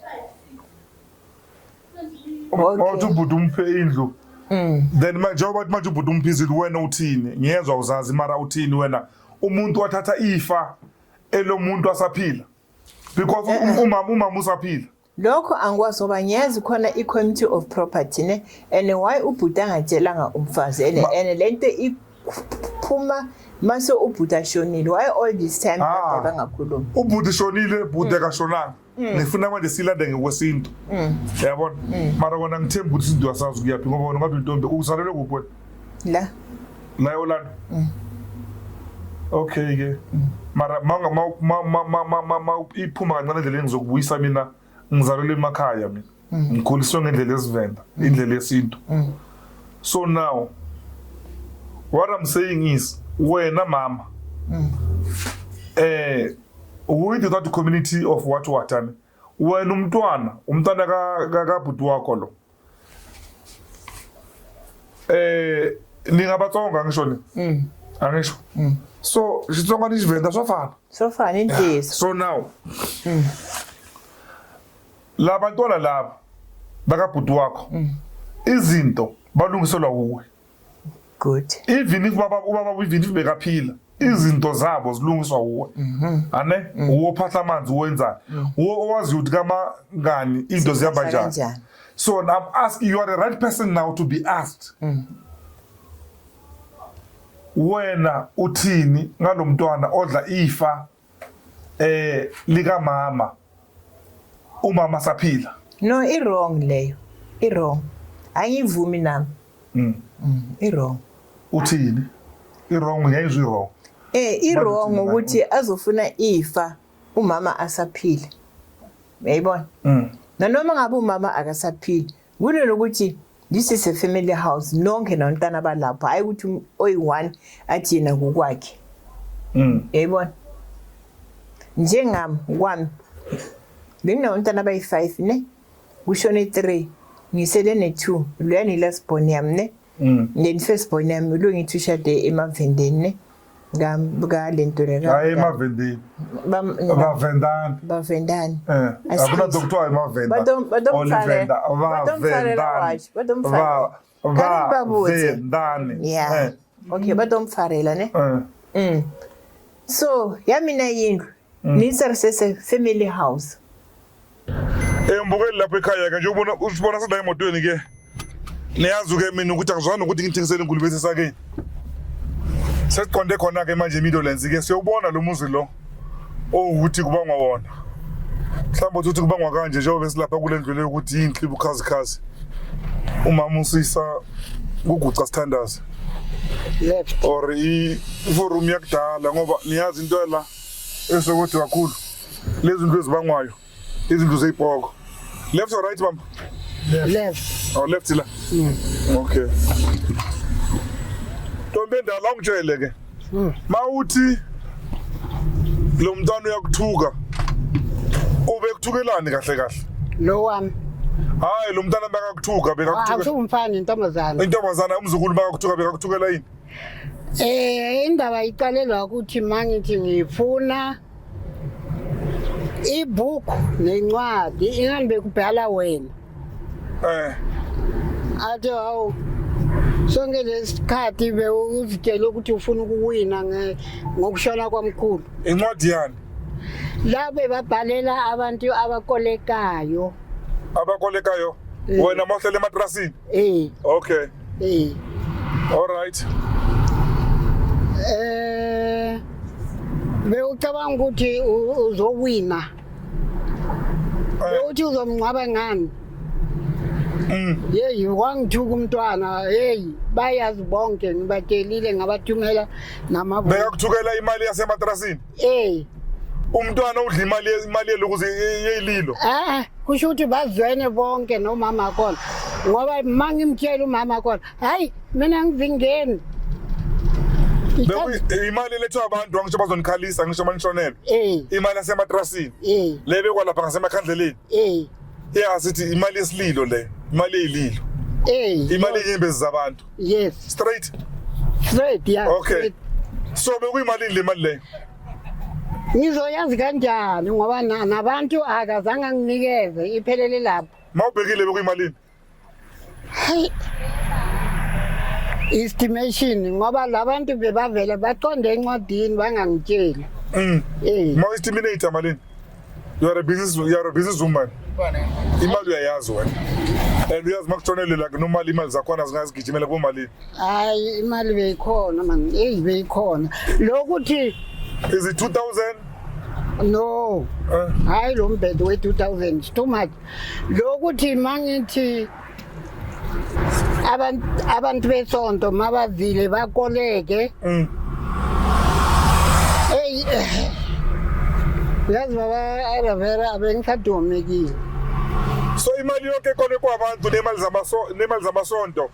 Okay. Wathi ubhuti umphe indlu. Then manje njengoba bathi manje ubhuti umphizile wena uthini? Ngiyezwa uzazi mara uthini wena? Umuntu wathatha ifa elomuntu asaphila. Because umama usaphila. Lokho angikwazi ngoba ngiyazi khona i-committee of property ne and why ubhuti angatshelanga umfazi and lento iphuma mase ubhuti ashonile, why all this time Ah. kade bangakhulumi? Ubhuti shonile, bhuti akashonanga. Ngifuna manje silande ngokwesintu. Yabona? Mara wena ngithemba ukuthi isintu asazi kuyaphi ngoba wena ngabe intombi usalelwe kuphi wena? La. La eOrlando. Okay ke. Mara manga ma ma ma ma ma ma iphuma kancane endleleni ngizokubuyisa mina ngizalelwe emakhaya mina. Ngikhuliswe ngendlela yesivenda, indlela yesintu. So now what I'm saying is wena mama with that community of what watani wena umntwana kabhuti wakho lo ningabatsonga ngisho ni angisho so Xitsonga ni Xivenda swa fana. So fana intiyiso. So now labantwana laba bakabhuti wakho izinto balungiselwa kuwe. Good. Even if baba ubaba even if bekaphila izinto zabo zilungiswa wuwe. Ane uwo ophahla amanzi uwenzani uwo owaziyo ukuthi kamangani into zihamba njani. Kanjani? So now I'm asking you, are the right person now to be asked. Wena uthini ngalomntwana odla ifa likamama umama saphila? No, i-wrong leyo. I-wrong. Angivumi nami. I-wrong. Uthini? I-wrong, ngiyayizwa i-wrong. I-wrong Bathi ukuthi azofuna ifa umama asaphila. Uyayibona? Nanoma ngabe umama akasaphili, kunokuthi this is a family house nonke nabantwana balapho, hayi ukuthi oyi-one athi yena kukwakhe. Uyayibona? Njengami kwami benginabantwana abayi-5 ne, kushone 3, ngisele ne-2, loyani last born yami ne. Then first born yami lo ngithi ushade emavendeni ne. Ka lento le Hayi emavendeni. Bavendani. Bavendani. Akuna dokuthiwa emavenda. Batomfarela. Olivenda. Batomfarela Bavendani. watch. Batomfarela. Kani Bavendani. Yeah. Okay, batomfarela ne. So, yamina yindlu. Nitsarisese family house. Mbukeli lapha ekhaya ke nje ubona usibona sila emotweni ke. Niyazi ke mina ukuthi angizwani ukuthi ngithengisele ingulube esesakeni. Sesiqonde khona ke manje eMidlands ke siyobona lo muzi lo owukuthi kubangwa wona. Mhlawumbe uthi kubangwa kanje njengoba besilapha kule ndlu le ukuthi inhlibu khazikhazi. Umama usisa kuguca sithandaze. Left. Or i-forum yakudala ngoba niyazi into la esokuthi kakhulu lezi zinto ezibangwayo izinto zeyipoko. Left or right mama? Left. Oh, left la. Okay. Ntombi endala ungitshele ke. Mawuthi lo mntwana uyakuthuka. Ube kuthukelani kahle kahle? Lo wami. Hayi lo mntwana bakakuthuka bekakuthuka. Akusumfana intombazana. Intombazana umzukulu bakakuthuka bekakuthukela yini? Indaba iqalelwa ukuthi mangithi ngifuna ibhuku nencwadi ingani bekubhala wena. Athi hawu sonke lesikhathi bewuzitshela ukuthi ufuna ukuwina ngokushona kwamkhulu. Incwadi yani? Labe babhalela abantu abakolekayo. Abakolekayo? Wena mawuhlele ematrasini? Okay. All right. Bewucabanga ukuthi uzowina. Uthi uzomngcwaba ngani? Yeyi, wangithuka umntwana. Heyi, bayazi bonke, ngibatshelile, ngabathumela nama. Bekakuthukela imali yasematrasini? Eh. Umntwana udla imali yelokuze yeyililo. Ah, kusho ukuthi bazwene bonke nomama khona, ngoba ma ngimtshela umama khona, hayi, mina ngizingeni. Imali elethwa abantu, angisho bazonikhalisa, ngisho manishonelwe. Eh. Imali yasematrasini. Eh. Le bekwa lapha ngasemakhandleleni. Eh. Ya, sithi imali yesililo le, imali eyililo. Eh. Imali yenyembezi zabantu. Yes. Straight. Straight, yeah. Okay. Straight. So bekuyimalini le mali leyo? Ngizoyazi kanjani, ngoba nabantu akazange anginikeze, iphelele lapho. Mawubhekile, bekuyimalini? Hayi, estimation, ngoba labantu bebavele baqonde encwadini bangangitsheli. Eh. Ma estimate malini? You are a business woman. Imali uyayazi wena. And uyazi makushonele like normally imali zakhona zingazigijimela kumalini. Hayi, imali beyikhona man, eyi, beyikhona lokuthi. Is it 2000? No. Hayi, lo mbhedo we-2000 is too much. Lokuthi mangithi abantu besonto mabazile bakoleke. Eyi, uyazi baba Ravera, bengisadomekile. So imali yonke ekolekwa abantu nemali zamasonto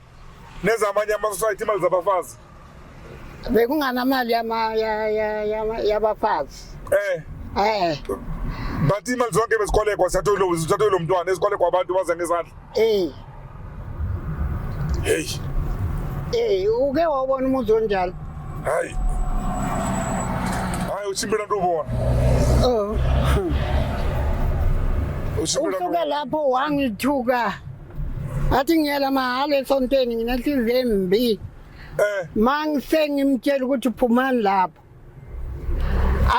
nezamanye ama-society, imali zabafazi. Bekunganamali yabafazi. Eh. Eh. But imali zonke bezikolekwa, sithathwe lo mntwana, ezikolekwa abantu baze ngezandla. Eh. Hey. Eh, uke wabona umuzi onjalo? Hayi. Hayi, uchimbela nto ubona. Oh. Uchimbela. Usuka lapho wangithuka. Athi ngiyela mahhala esontweni, nginenhliziyo embi. Eh. Mangisengimtshela ukuthi phumani lapho.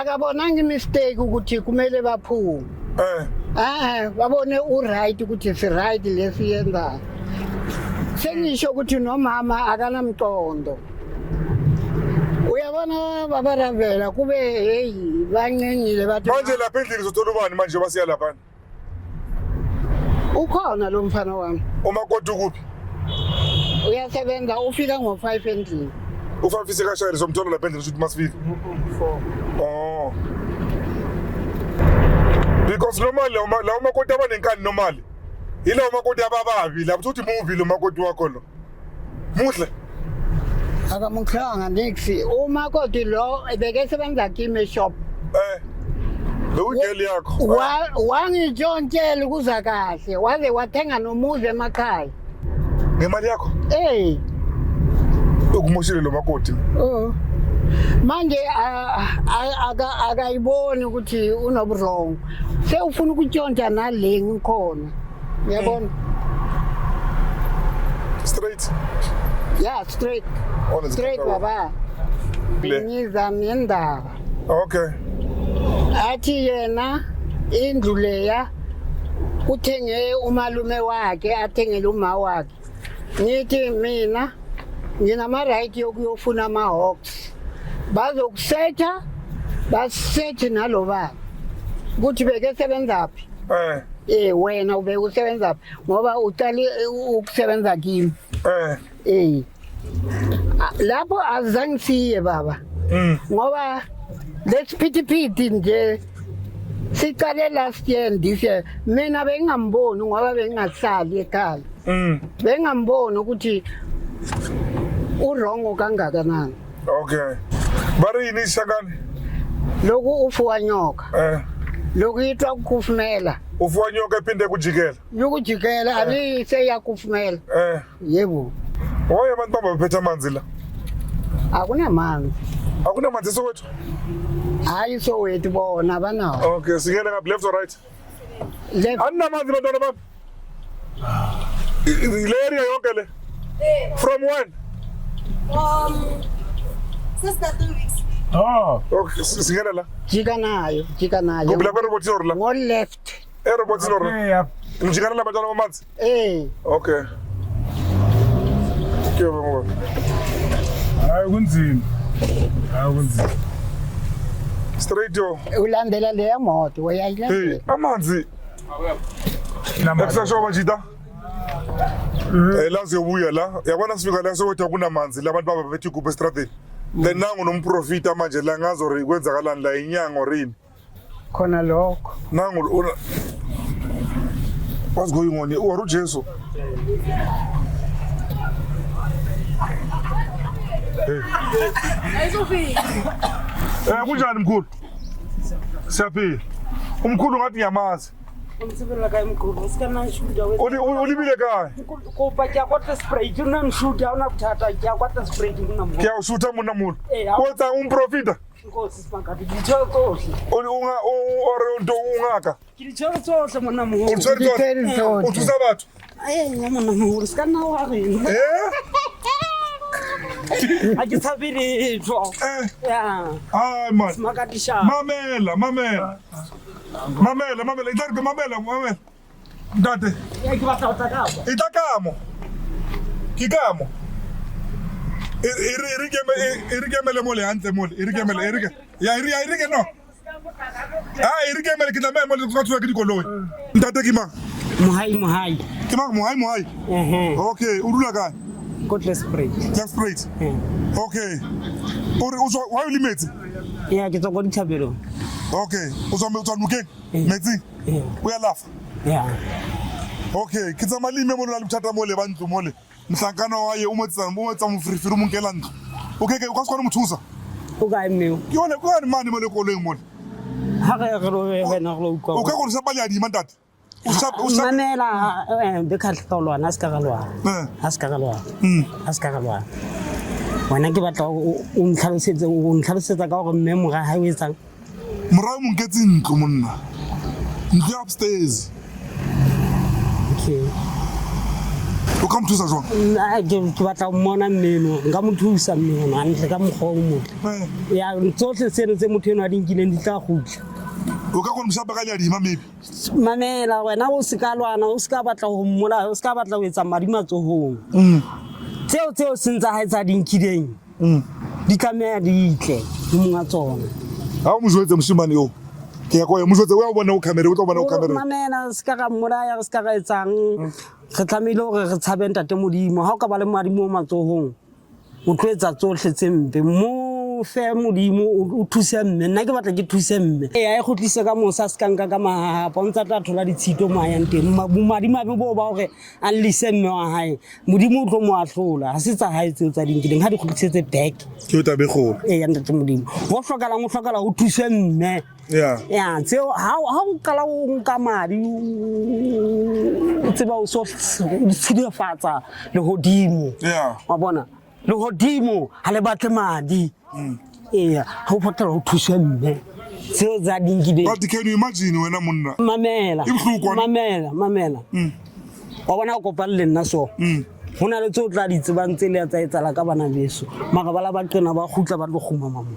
Akabonanga imistake ukuthi kumele baphume. Eh. Ah, babone u-right ukuthi si right lesiyenzayo. Sengisho ukuthi nomama akanamqondo. Uyabona baba Ravela, kube hey, bancengile bathi. Manje lapha endlini uzothola ubani manje basiya lapha? Ukhona lo mfana wami. Umakoti ukuphi? Uyasebenza, ufika ngo-5 endlini. U-5 sekashayela, somthola lapha endlini ukuthi masifika. Oh. Because normally lawo makoti abanenkani normally. Yilawo makoti abababi lapho uthi mubi lo makoti wakho lo. Muhle. Akamuhlanga nix umakoti lo, bekesebenza kimi eshop. Eh. Bewugirl yakho. Wangitshontshela ukuza kahle, waze wathenga nomuzi emakhaya. Ngemali yakho? Eh. Ukumoshile lo makoti. Oh. Manje akayiboni ukuthi unobuwrong. Sewufuna ukutshontsha nale ngikhona. Uyabona? Straight. Yeah, straight. Honest. Straight baba. Le. Ngiza nendaba. Okay. Athi yena indlu leya uthenge umalume wakhe, athengele uma wakhe. Ngithi mina nginama-right yokuyofuna ama-hawks, bazokusetha, basethe nalo baba ukuthi bekesebenzaphi. Eh. Eh, wena ubeke usebenzaphi, ngoba uqale ukusebenza kimi. Eh. Eh. Lapho azange siye baba, ngoba lesiphithiphithi nje siqale last year and this year. Mina bengingamboni ngoba bengingahlali ekhaya. Bengingamboni ukuthi uwrong kangakanani. Okay. Ba re yini Shangani? Lokhu ufuwa nyoka. Eh. Lokhu yitwa kufumela. Ufuwa nyoka ephinde kujikela. Yokujikela ani seyakufumela. Eh. Yebo. Why abantu baphethe amanzi la? Akunamanzi. Akunamanzi eSoweto? Hayi, Soweto bona banawo. Okay, singena ngaphi, left or right? Left. Aninamanzi bantwana bami? Le area yonke le? From when? Since the 2 weeks. Oh. Okay, singena la. Jika nayo, jika nayo. Kuphi, lapha erobotini or la? Ngo left. Erobotini or la? Yeah. Ngijikana la bantwana bamanzi? Eh. Okay. Ke ngoba. Hayi, kunzima. Hayi, kunzima. Straight yo. Ulandela leya moto Hey, uyayilandela. amanzi. Ekusasho majita. Eh la siyobuya la. Yabona sifika la sokuthi kunamanzi labantu baba bethi igubhu estradeni. Then nangu nomprofita manje la ngazo ri kwenzakalani la inyanga or yini. Khona lokho. Nangu what's going on here? Or uJesu. Hey. Eh kunjani mkhulu? Siyaphila. Umkhulu ngathi ngiyamazi. Ntsebella kae mkhulu? O se ka nna nshuta. O lebile kae? Kopa ke ya kwa Tlesprate, o nna nshuta, ha ona bothata, ke ya kwa Tlesprate monna moholo. Ke ya o shutha monna moholo. Ee, O etsang o mprofita? Nkosi Smakati, ke di tshwere tsohle. O unga o or o ungaka. Ke di tshwere tsohle monna moholo. O tshwere tsohle. O thusa batho. Ee, ya monna moholo, se ka nna wa reng. Eh? Ha ke tshabe letho. Eh. Ya. Ai man. Smakati sha. Mamela, mamela. Mamela, mamela, itla re mamela, mamela. Ntate. Ya ke batla ho tla ka kwa. Itla ka mo. Ke ka mo. E re ke e re ke mele mole hantle mole. E re ke mele, e re ke. Ya e re ya e re ke no. Ah, e re ke mele ke tla mele ke tswa ke dikoloi. Ntate ke mang? Mohai, Mohai. Ke mang Mohai, Mohai? Mhm. Okay, o dula kae? Ko Tlesprate. Tlesprate. Okay. O re o tswa wa o le metsi? Ya ke tswa ko dithapelong. Okay, o tswa o tswa nokeng? Metsing? O ya lafa? Ya. Okay, ke tsamaya le mme mo le bothata mo le ba ntlo mo le. Mohlankana wa ye o mo etsa o etsa moferefere o mo nkela ntlo. Okay, ke o ka se kgone mo thusa. O kae mme o? Ke yone ke yone mane mo le koloing mole. Ha re re lo wena re lo utlwa. O ka go shapa le adima ntate. O shapa o shapa. Mamela be ka tla lwana se ka ga lwana. Ha se ka ga lwana. Ha se ka ga lwana. Wena ke batla o ntlhalosetse o ntlhalosetsa ka gore mme mora ha o etsang. Mora o mo nketse ntlo monna. Ntlo ya upstairs. Okay. O ka mo thusa jwang? Ke batla ho mmona mme eno. Nka mo thusa mme eno hantle ka mokgwa o motle. Ya tsohle tseno tse motho eno a di nkileng di tla kgutla. O ka kgona mo shapa ka leadima maybe. Mamela wena o se ka lwana, o se ka batla ho mmolaya, o se ka batla ho etsa madi matsohong. Tseo tseo seng tsa hae tsa di nkileng di tlameha di tle ho monga tsona. Ha o mo jwetse moshemane eo. Ke ya ko mo jwetse o ya bona o camera o tla bona o camera. Mamela se ka ra mmolaya, re se ka ra etsang. Re tlamehile hore re tshabe ntate Modimo. Ha o ka ba le madi mo matsohong, o tlo etsa tsohle tse mpe. Mo fe Modimo o thuse mme. Nna ke batla ke thuse mme. Ee, a e kgutlise ka mosa, a se ka nka ka mahahapa. O ntsa tla thola ditshito mo a yang teng. Bomadimabe boo ba hore a llise mme wa hae, Modimo o tlo mo ahlola. Ha se tsa hae tseo tsa di nkileng, ha di kgutlisetse back. Ke yo taba e kgolo. Ee, ya ntate Modimo. Ho hlokahalang, ho hlokahala ho thuswe mme. Yeah. Ya, tseo ha o qala o nka madi o tseba o so tshilafatsa lehodimo. Yeah. Wa bona? Lehodimo ha le batle madi. Ee, ha o patala ho thuswe mme. Tseo tsa di nkileng. But can you imagine wena monna? Mamela. E bohloko. Mamela, mamela. Wa bona o kopane le nna so. Ho na le tseo tla di tsebang tse le tsa etsahala ka bana beso. Mara ba la ba qena ba kgutla ba tlo kgumama mo.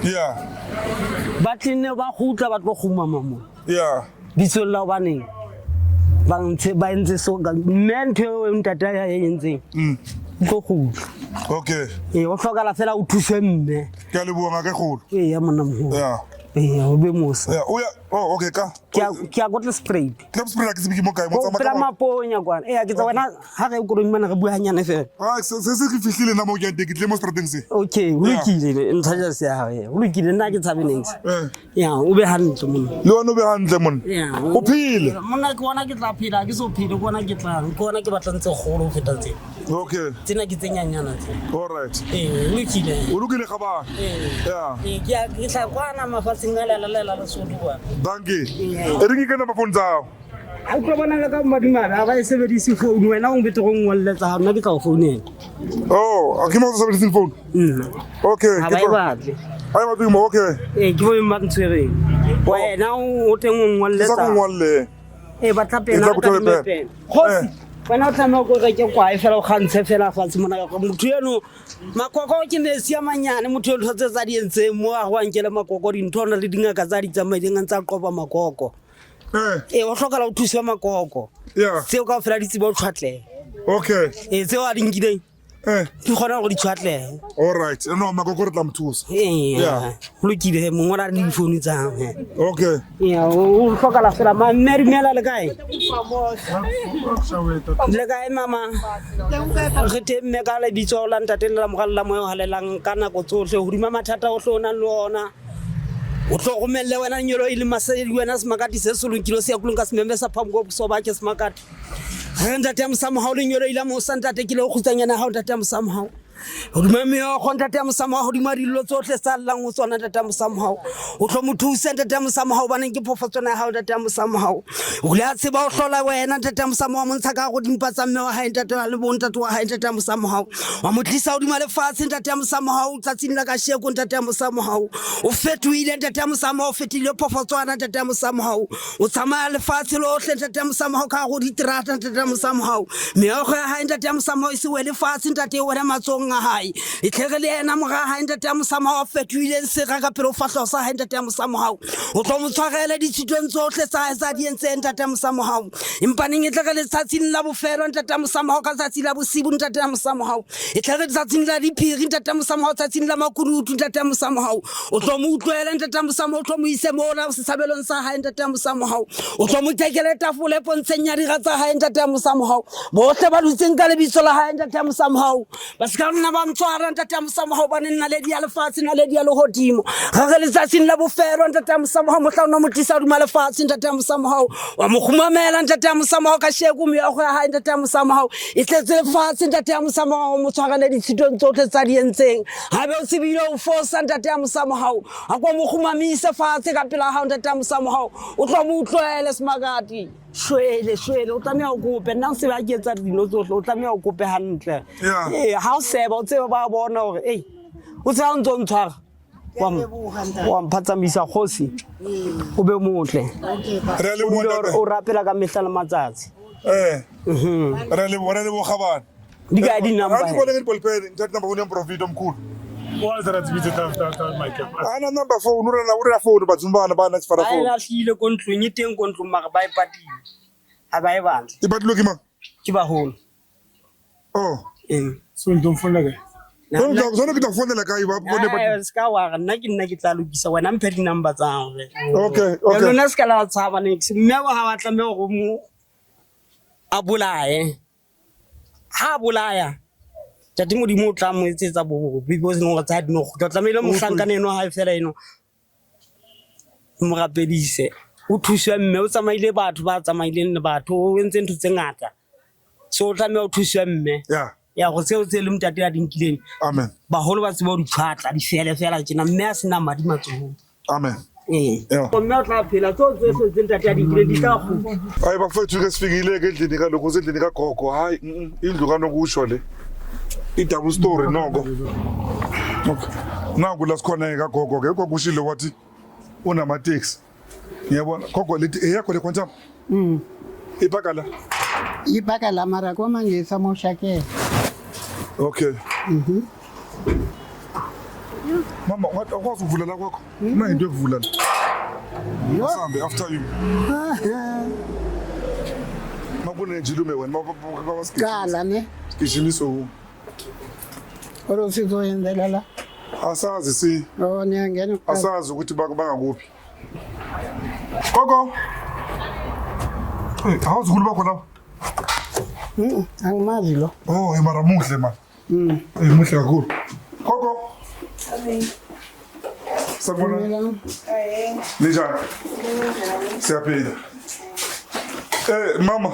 Yeah. Ba tlenne ba kgutla ba tlo kgumama mo. Yeah. Bitsong la hobaneng ba ntse ba entse so ka mme ntho eo ntate ya e entseng. Tlo kgutla. Okay. Ee, o hlokala fela o thuse mme. Ke a leboha ngaka e kgolo. Ee, ya monna moholo. Yeah. Ee, o be mosa. Yeah, o ya oh okay ka. Ke ya ke ya ko Tlesprate. Tlesprate ke tsebe ke mo kae mo tsamaya ka ka maponya kwana. Ee, ke tsa wena ha re koloi mane re bua hanyane fela. Ah, se se ke fihlile nna mo ke yang teng ke tlile mo strateng se. Okay, ho lokile ntlha ja se ya hao. Ho lokile nna ke tshabe niks. Eh. Ya, o be hantle monna. Le wena o be hantle monna. Ya. O phele. Monna ke bona ke tla phela, ke so phele ke bona ke tla, ke bona ke batlang tse kgolo ho feta tse. Okay. Tsena ke tse nyanyana tse. All right. Ee, o lokile. O lokile gabane. Ee. Yeah. Ee, ke ya ke tla kwana mafatsheng a lela lela Lesotho kwana. Dankie. E re ke ka number phone tsa hao. Ha o tlo bona le ka madimabe ha ba e sebedise phone wena o betere o ngolle tsa hao nna ke tla o founela. Oh, a ke mo sa sebediseng phone. Nna. Okay. Ha ba e batle. Ha e batle mo okay. Ee, ke bo ba ntshwereng. Wena o teng o ngolle Ke sa tsa. go ngolle. Ee, batla pena. Ke tla go thole pena. Kgosi, wena o tlameha ko reke kwae fela o kgantshe fela fatshe mona motho eno makoko ke metsi a manyane motho eno ntho tse tsa di entseng mo a go a nkele makoko dintho o na le dingaka tsa di tsamaileng a ntse a qoba makoko. Eh. Ee, o hlokala o thuswe makoko. Yeah. Tseo kaofela di tsebe ho tshwatleha. Okay. Ee, tseo a di nkileng. Di kgona gore di tshwatlege. All right. No, makoko re tla mo thusa. Ee, Yeah. go lokile he, mongwe o na le difounu tsa gago he. Okay. Ya, o tlhokala fela ma mme dumela le kae? Le kae mama? Re teng mme ka lebitso la ntate le la morale la moya o halelang ka nako tsohle hodima mathata ohle o nang le ona. O tlo romelle wena nyolo e le masedi wena semakati se se lokile se ya kulong ka semembe sa phamko boso ba ke semakati. Re ntate ya mosamogao le nyolo ile mosa ntate ke le go kgutsanyana ya hao ntate ya mosamogao. Hodima meokgo ntate ya mosamogao hodima dillo tsohle tsa llang ho tsona ntate ya mosamogao. O tlo mo thusa ntate ya mosamogao hobaneng ke phofotswana ya hao ntate ya mosamogao. O ile a tseba ho hlola wena ntate ya mosamogao mo ntsha ka hare dimpa tsa mme wa hae ntate wa le bontate wa hae ntate ya mosamogao. Wa mo tlisa hodima lefatshe ntate ya mosamogao tsatsing la kasheko ntate ya mosamogao. O fetohile ntate ya mosamogao o fetohile phofotswana ntate ya mosamogao. O tsamaya lefatshe lohle ntate ya mosamogao ka hare ho diterata ntate ya mosamogao. Meokgo ya hae ntate ya mosamogao e se wele fatshe ntate e wele matsohong a hae. E tlhere le yena mora hae ntate ya mosamogao a fetohileng sera ka pele ho fahleho sa hae ntate ya mosamogao. O tlo mo tshwarele ditshitong tsohle tsa hae tsa di entseng ntate ya mosamogao. Empaneng e tle re letsatsing la bofelo ntate ya mosamogao ka tsatsi la bosibu ntate ya mosamogao. E tle re letsatsing la diphiri ntate ya mosamogao tsatsing la makunutu ntate ya mosamogao. O tlo mo utlwele ntate ya mosamogao o tlo mo ise mona setshabelong sa hae ntate ya mosamogao. O tlo mo tekele tafole pontsheng ya dira tsa hae ntate ya mosamogao. Bohle ba dutseng ka lebitso la hae ntate ya mosamogao. Ba se ka nna ba ntshwara ntate ya mosamogao hobane naledi ya lefatshe naledi ya lehodimo. Re re letsatsing la bofelo ntate ya mosamogao mohla o no mo tlisa hodima lefatshe ntate ya mosamogao. Wa mo kgumamela ntate ya mosamogao ka sheko meokgo ya hae ntate ya mosamogao. E tletse lefatshe ntate ya mosamogao o mo tshwarele ditshitong tsohle tsa di entseng. Haebe o tsebile ho fosa ntate ya mosamogao a ko mo kgumamise fatshe ka pela hao ntate ya mosamogao. O tlo mo utlwele semakati. Shwele shwele o tlameha o kope nna o sebe ha ke etsa dino tsohle o tlameha o kope hantle. Yeah. Ee, ha o seba o tsebe ba bona hore ei o tseba o ntso o ntshwara. Wa mphatsamisa kgosi o be motle. Re a leboha O dule ntate. o rapela ka mehla le matsatsi. Re a leboha, re a leboha bana. Di kae di-number? Ha di bone ke dipolpele, ntate number phone ya Mprofita omkhulu. Ana number phone, o rena phone batsong bana bana tshwara Ba e phone. lahlile ko ntlong e teng ko ntlong mara ba e patile. Ha ba e batle. E patilwe ke mang? Ke baholo. Oh. Ee. Sone ke tla founela kae ba bone ba. Eh, se ka wa re nna ke nna ke tla lokisa wena mphe di-number tsa hao. Okay, okay. Lona se ka la tshaba niks. Mme wa ha wa tlameha hore mo a bolaye. Ha a bolaya Ntate Modimo o tla mo etsetsa bobe bo seng hore tsa di no kgutla. O tlamehile mohlankana eno hae fela eno o mo rapedise. O thuswe mme o tsamaile batho ba tsamaileng le batho o entse ntho tse ngata. So o tlameha o thuswe mme. Yeah. Ya go tseo tse le ntate a di nkileng. Amen. Baholo ba tseba ho di tshwatla di fele fela tjena mme a sena madi matsohong. Amen. Ee. Yeah. Mme o tla phela tseo tsohle tse ntate a di nkileng di tla kgutla. Hayi bafethu ke sifikile ke endlini kalokhu usendlini kagogo. Hayi, indlu kanokusho le. I-double story noko. Okay. Naku la sikhona ke kagogo ke ugogo ushilo wathi unamateksi. Ngiyabona gogo lethi eyakho le quantum. Ipaka la. Ipaka la mara kwamanje isamoshakele. Okay. Mama, awukwazi ukuvula la kwakho? Una into yokuvula la. Asambe after you. Makunenjilume wena Qala ne mabasigijimiso. oro sizoyenzela la. Asazi si Oh niyangena kuqala. asazi ukuthi bangakuphi. Gogo. Hey, awuzukulu bakho lapha? Angimazi lo. Oh, hey, mara muhle man. Hey, muhle kakhulu. Gogo. Sanibona. Dumelang. Ninjani? Siyaphila. Mama,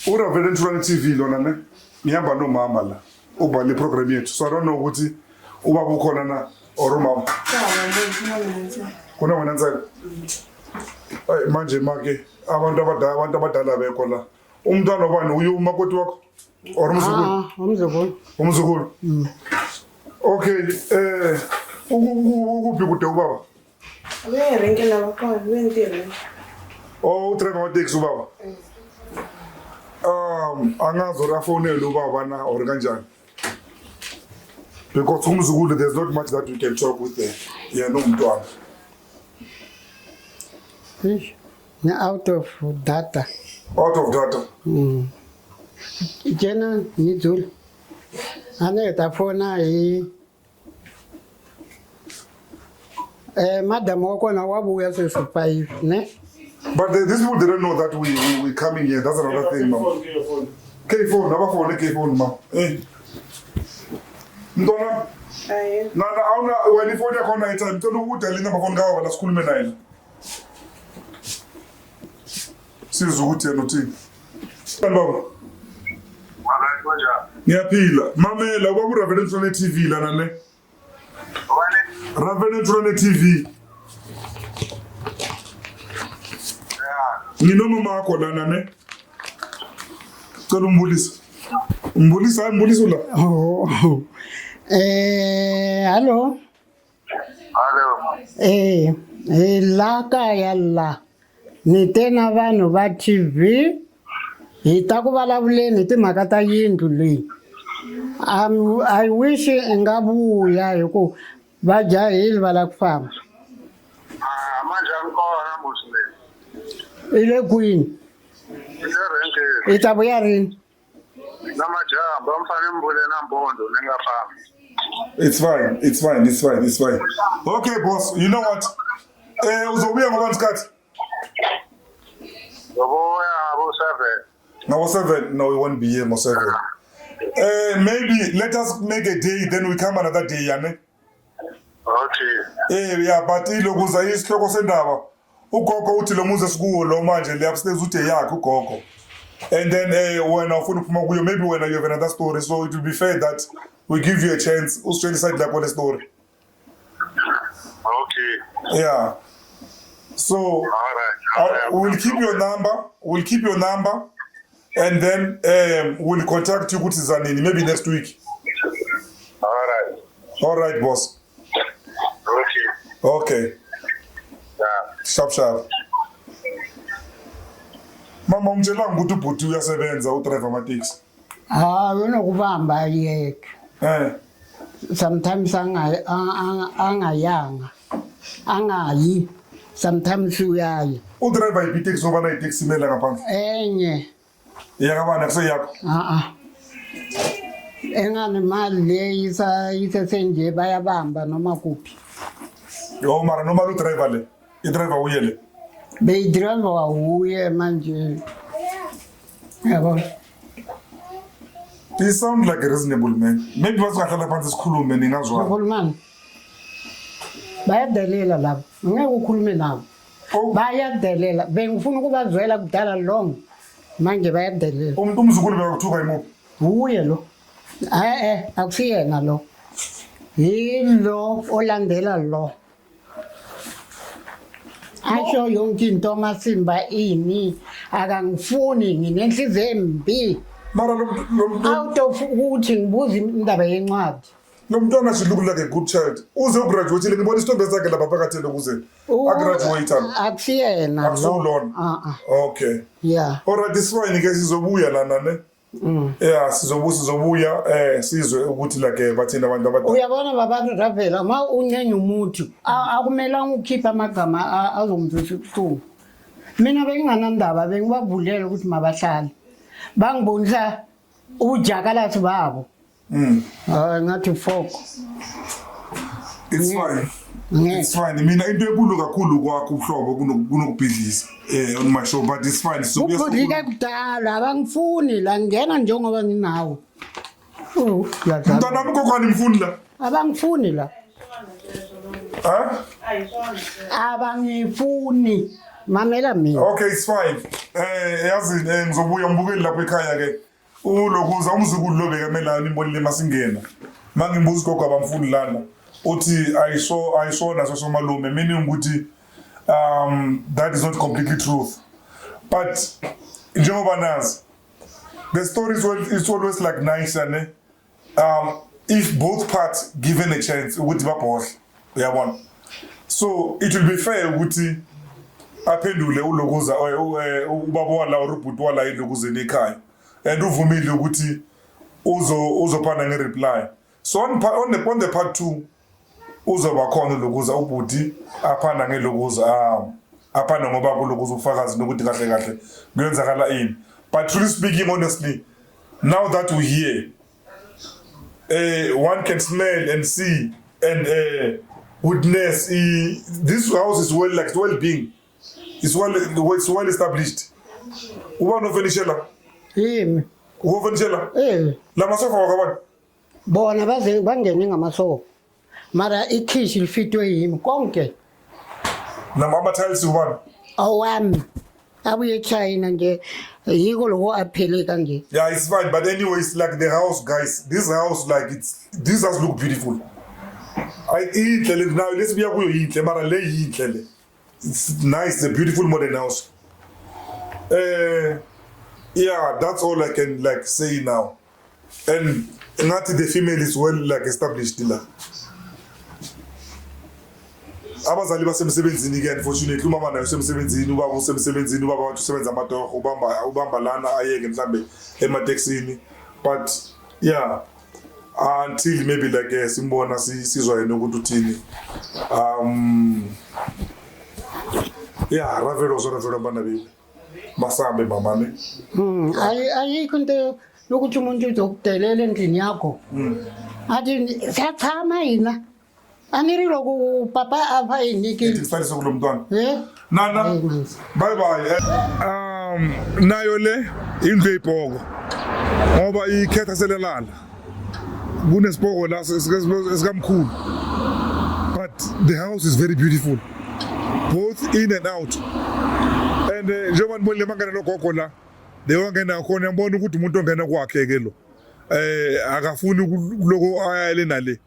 uRavele Ntshulane TV lona ne? Ngihamba nomama la. Ubhale iprogram yethu. So I don't know ukuthi ubaba ukhona na or umama. Kuna wena ntsena. Ay manje make abantu abadala bekho la. Umntwana obani uye umakoti wakho or umzukulu? Ah, umzukulu. Umzukulu. Okay, ukuphi kude ubaba? Oh, udriver wa-taxi ubaba. Angazi or afonele ubaba na or kanjani. Because umzukulu there's not much that we can talk with there. Yena umntwana. Eish, ni out of data. Out of data. Tjena ngidzula. A ni ta fona hi madam wa kona wa vuya sweswi 5 ne. But these people didn't know that we coming here. That's another thing, mama. K phone, naba phone, K phone, ma. Eh. Mntwana. Nana awuna wena ifoni yakho awunayo time. Ngicela ukudala inamba phone kababa la sikhulume naye. Sizwe ukuthi yena uthini. Baba. Ngiyaphila. Mamela ubaba uRaven Ntlwane TV lana ne. Raven Ntlwane TV. Nginomama wakho lana ne. Cela umbulise. Umbulisa, hayi mbulisa la. Oh. Hallo. Hello. Hi la kaya la ni te na vanhu va TV hi ta ku vulavuleni hi timhaka ta yindlu leyi. I wish i nga vuya hi ku va jahile va lava ku famba. Ah, manje angikona musi le. I le kwini? I le renkeni. I ta vuya rini? Namadyambu a mi fanele mi vule nampundzu ni nga fambi. It's fine. It's fine. It's fine. It's fine. Okay, boss. You know what? Uzobuya ngobani isikhathi? Ngizobuya ngabo 7. Ngabo 7? No, we won't be here ngo 7. Maybe let us make a day, then we come another day, yane? Okay. Yeah, but ilokuza isihloko sendaba. Ugogo uthi lo muzi esikuwo lo manje le upstairs uthi eyakhe ugogo. And then wena ufuna ukuphuma kuyo, maybe wena you have another story, so it will be fair that we give you a chance usitshele iside lakho le story. Okay. Yeah. So All right. All right. We'll keep your number. We'll keep your number, and then we'll contact you ukuthi zanini maybe next week. All right. All right, boss. Okay. Okay. Yeah. Sharp sharp. Mama umtshelanga ukuthi ubhuti uyasebenza udrive amateksi. Hayi unokubamba yeke. Eh. Sometimes angayanga. Angayi. Sometimes uyayi. Udrive yiphi iteksi ngoba nayo iteksi imele ngaphandle? Enye. Iyakabani akuseyakho? A-a. Engane mali le isesenje bayabamba noma kuphi. Yo mara noma lu driver le. I-driver uye le. Beyidrayiva wuye manje. Yabo. He sound like a reasonable man. Maybe basingahlala phansi sikhulume ningazwana. Khulumani. Bayadelela labo. Ngeke ukhulume nabo. Oh. Bayadelela. Bengifuna ukubazwela kudala long. Manje bayadelela. Umuntu umzukulu bekakuthuka imuphi? Wuye lo. Akusiyena lo. Yilo olandela lo. Asho yonke into amasimba ini akangifuni nginenhliziyo embi. Mara lo Out of ukuthi ngibuza indaba yencwadi. lo mntwana should look like a good child. Uze ugraduate ngibona isithombe sakhe lapha phakathi lokuzeni. Agraduate lo. Akusiyena lo. Akusulona. Ah. Okay. Yeah. All right, it's fine ke sizobuya lana ne. Yeah, sizobuya sizwe ukuthi like bathina abantu abadala. Uyabona baba Ravela ma unyenya umuntu akumelanga ukhiphe amagama azomzwisa ubuhlungu. Mina benginganandaba bengibavulela ukuthi mabahlale. Bangibonisa ubujakalasi babo. Hayi ngathi fok. It's fine. Ngeke. It's fine. Mina into enkulu kakhulu kwakho ubuhlobo kunokubhidliza on my show, but it's fine. Sizobuya Ubhudlike kudala abangifuni la ngena njengoba nginawe. Oh, uyadlala. Mntwana wami ugogo animfuni la. Abangifuni la. Ha? Abangifuni. Mamela mina. Okay, it's fine. Yazi ngizobuya ngibukele lapho ekhaya ke. Ulokuza umzukulu lo bekamela nimbonile masingena. Mangimbuza ugogo abamfuni lana. Uthi ayisona sosomalume, meaning ukuthi that is not completely truth. But njengoba nazi the story is always like nicer ne. If both parts given a chance ukuthi babhodle, uyabona. So it will be fair ukuthi aphendule ulokuza ubaba wala or ubhuti wala ilokuzeni ekhaya, and uvumile ukuthi uzophana nge-reply. So on the part 2 uzoba khona ulokuza ubhuti aphana ngelokuza aphana ngoba kulokuza ubufakazi nokuthi kahle kahle kuyenzakala ini. But truly speaking, honestly, now that we hear One can smell and see and witness this house is well, like, well being, it's well established. Uba nofenishela? Yimi. Uwofenishela? Eh. La masofa wakabani? Bona baze bangene ngamasofa, mara ikhishi lifitwe yimi konke. Nama ama-tiles ubani? Awami, abuye eChina nje, yiko loko aphele kanje. Yeah, it's fine, but anyways, like, the house, guys, this house, like, it's this house look beautiful. Inhle le nayo lesibuya kuyo, yinhle, mara le yinhle le. It's nice, it's a beautiful modern house. Yeah, that's all I can, like, say now. And ngathi the female is well, like, established la. Abazali basemsebenzini ke, unfortunately. Umama naye usemsebenzini, ubaba usemsebenzini. Ubaba wathi usebenza amatoho, ubamba lana ayeke mhlambe emateksini. But yeah, until maybe, like, simbona, sizwa yena ukuthi uthini. Yeah, ravelo zona velo bana biwe. Masambe mama ne. Ayikho into yokuthi umuntu uzokudelela endlini yakho. Athi siyachama yina. A ni ri loko papa a va hi nyikile. Ngisalise kulo mntwana. Eh? Nana. Hayi, manzi. Bye bye. Nayo le indlu eyipoko. Ngoba ikhetha selelala. Kunesipoko la esikamkhulu. But the house is very beautiful. Both in and out. And njengoba nibonile mangena logogo la, lewangena khona, yabona ukuthi umuntu ongena kwakhe ke lo. Akafuni kuloko ayale nale.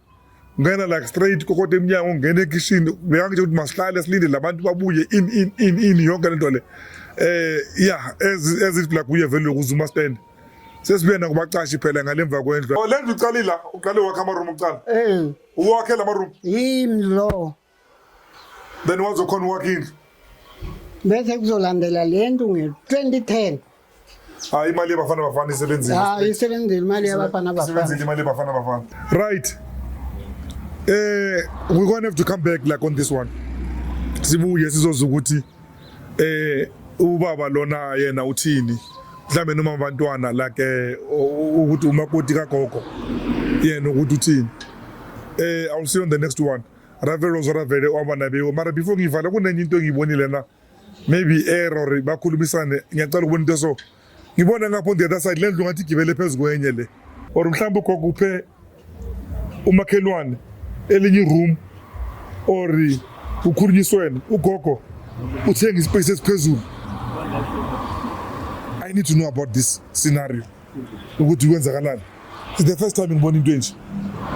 Ngena like straight kokode eminyango, ungena ekishini, bekangitsho ukuthi masihlale silinde labantu babuye in yonke lento le. Yeah, as if like uye vele ukuzuma stand. Sesibuye nakubacashi phela ngalemva kwendlu. Oh, le ndlu uqalile la, uqale wakha ama room uqala. Eh, Uwakhe la room. Yimi lo. Then wazokhona uwakha indlu. Bese kuzolandela le ndlu nge-2010. Hayi, imali yabafana bafana isebenzile. Hayi, isebenzile imali yabafana bafana. Isebenzile imali yabafana bafana. Right. We're going to have to come back, like, on this one. Sibuye sizozwa ukuthi ubaba lona yena uthini. Mhlambe noma abantwana, like, ukuthi umakoti kagogo yena ukuthi uthini. I'll see you on the next one. Ravelo Zoravele wabanabewo. Mara before ngivala, kunenye into engiyibonile na, maybe error, bakhulumisane. Ngiyacela ukubona into, so ngibona ngapha on the other side le ndlu ngathi igibele phezu kwenye le, or mhlawumbe ugogo uphe umakhelwane elinye iroom, or kukhulunyiswene, ugogo uthenga ispace esiphezulu. I need to know about this scenario, ukuthi kwenzakalani. It's the first time ngibona into enje.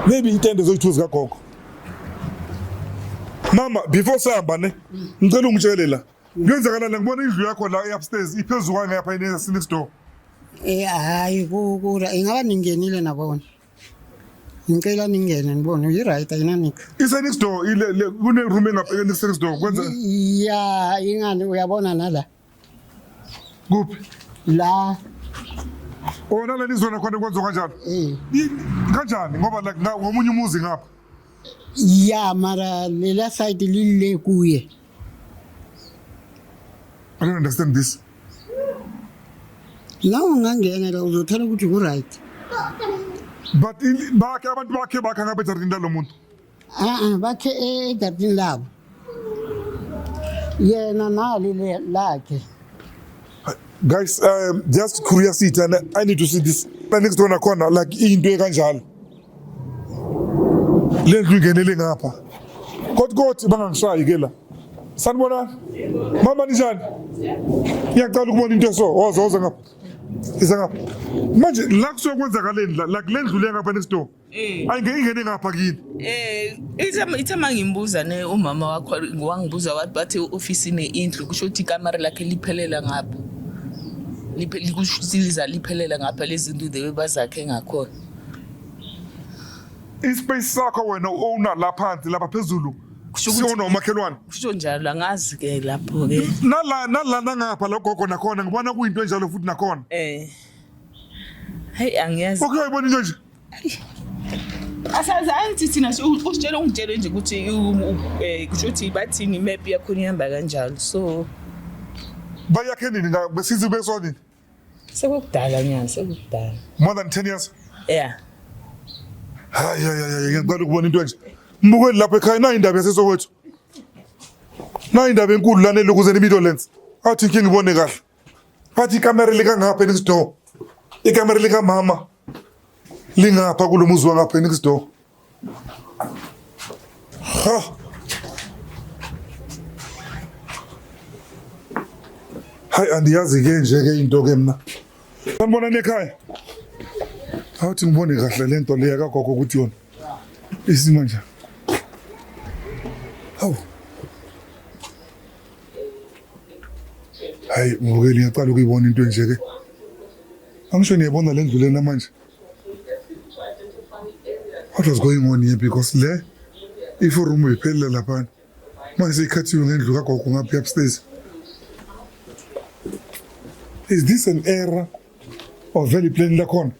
Maybe intende zoyi-two zikagogo. Mama, before sihamba ne, ngicela ungitshele la kuyenzakalani. Ngibona indlu yakho la e-upstairs iphezu kwangapha next door. Eh, hayi, kura ingaba ningenile nabona. Ngicela ningene nibone, i-right ayinanikho. Ise-next door kune-room engapha next door, kwenza Ya, ingani uyabona nala. Kuphi? La. Oh, nala nizona khona kwenziwa kanjalo? Eh. Kanjani? Ngoba like ngomunye umuzi ngapha. Ya, mara lela side lile kuye. I don't understand this. La ungangena la uzothola ukuthi ku-right. But bakhe abantu bakhe bakha ngapha ejardini lalo muntu? A-a, bakhe ejardini labo. Yena nali lakhe. Guys, just curiosity, and I need to see this. La next door nakhona, like, into ekanjalo. Le ndlu ingenele ngapha. Kodwa kodwa bangangishayi ke la. Sanibonani. Mama, ninjani? Ngiyacela ukubona into eso. Woza, woza ngapha. Iza ngapha. Manje la kusuke kwenzakaleni la? Like, le ndlu le ngapha next door. Eh. Ayinge ingene ngapha kini. Ithe mangimbuza ne umama wakho, wangibuza wathi bathi ofisini indlu kusho ukuthi ikamera lakhe liphelela ngapha. Likusho liphelela ngapha, lezi zinto the way bazakhe ngakhona. Ispace sakho wena owner la phansi, lapha phezulu. Kusho ukuthi- Siwona umakhelwane. Kusho njalo, angazi ke lapho ke. Nala nangapha la gogo nakhona ngibona kuyinto enjalo futhi nakhona. Hey, angiyazi. Okay, uyayibona into nje. Asazi, angithi thina usitshela, ungitshele nje ukuthi kusho ukuthi bathini, imap yakhona ihamba kanjalo. So Bayakhe nini nga besizi besonini? Sekukudala nyana, sekukudala. More than 10 years. Yeah. Hayi hayi hayi, ngiyaqala ukubona into enje. Mbukeli lapha ekhaya, nayi indaba yaseSoweto. Nayi indaba enkulu lana elokuzeni eMidlands. Athi ngike ngibone kahle. Bathi ikamera likangapha next door. Ikamera likamama lingapha kulo muzi wangapha next door. Ha. Hayi, andiyazi ke nje ke into ke mna. Sanibonani ekhaya. Awuthi ngibone kahle le nto leya kagogo ukuthi yona isima njani. Hawu. Hayi, mbukeli, ngiyaqala ukuyibona into enje ke. Angisho niyayibona le ndlu lena manje. What was going on here? Because le i-four room iphelele laphana. Manje seyikhathiwe ngendlu kagogo ngapha upstairs. Is this an error or vele plan lakhona?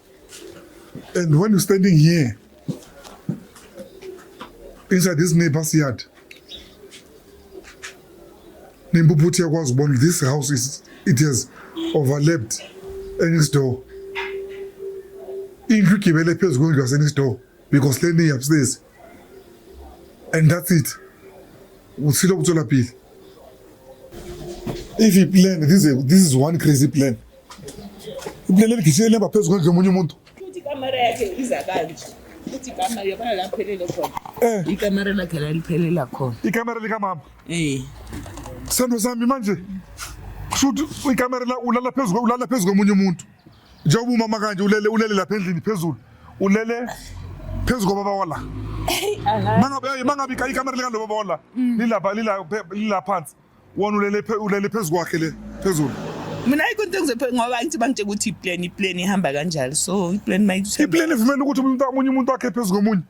And when you're standing here inside this neighbor's yard, nempuphuthi yakwazi ukubona this house is, it has overlapped next door. Indlu igibele phezu kwendlu yase next door because leni upstairs, and that's it. Uthile ukutswela pele. If you plan this is one crazy plan. I-plan eligijile lihamba phezu kwendlu yomunye umuntu. Futhi ikamera yakhe iza kanje, futhi ikamera yabona la phelele khona. Ikamera lakhe la liphelela khona. Ikamera likamama. Eh. Sithando sami, manje kusho ukuthi ikamera la ulala phezu komunye umuntu. Njengoba umama kanje ulele lapha endlini phezulu, ulele phezu kobaba wala. Mangabe ikamera likalo baba wala lilapha, lila phansi, wona ulele phezu kwakhe le phezulu. Mina ayikho into engizophe ngoba ngithi bangitshela ukuthi i-plan ihamba kanjalo, so i-plan mayithi I-plan ivumela ukuthi umuntu, omunye umuntu akhe phezu komunye.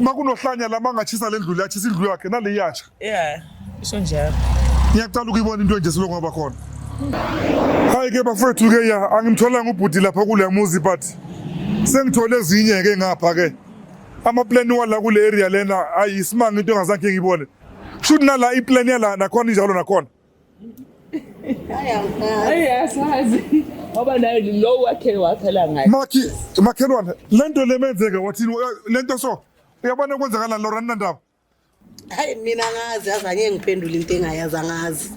Ma kunohlanya la, mangatshisa le ndlu le, atshisa indlu yakhe nale iyatsha. Yeah, isho njalo. Ngiyaqala ukuyibona into enje selokhu ngaba khona. Hayi ke bafethu ke, ya, angimtholanga ubhuti lapha kule muzi, but sengithole ezinye ke ngapha ke. Ama-plan wala kule area lena ayisimanga, into engazange ngiyibone. Kushuthi nala i-plan yala nakhona injalo nakhona. Hayi, asazi ngoba naye lo wakhe wakhela ngayo. Makhi, makhelwane, lento lemenzeka wathini lento? So uyabona kwenzakalani, Lora Nandaba? Hayi, mina ngazi, yazi angeke ngiphendule into engayazi, angazi.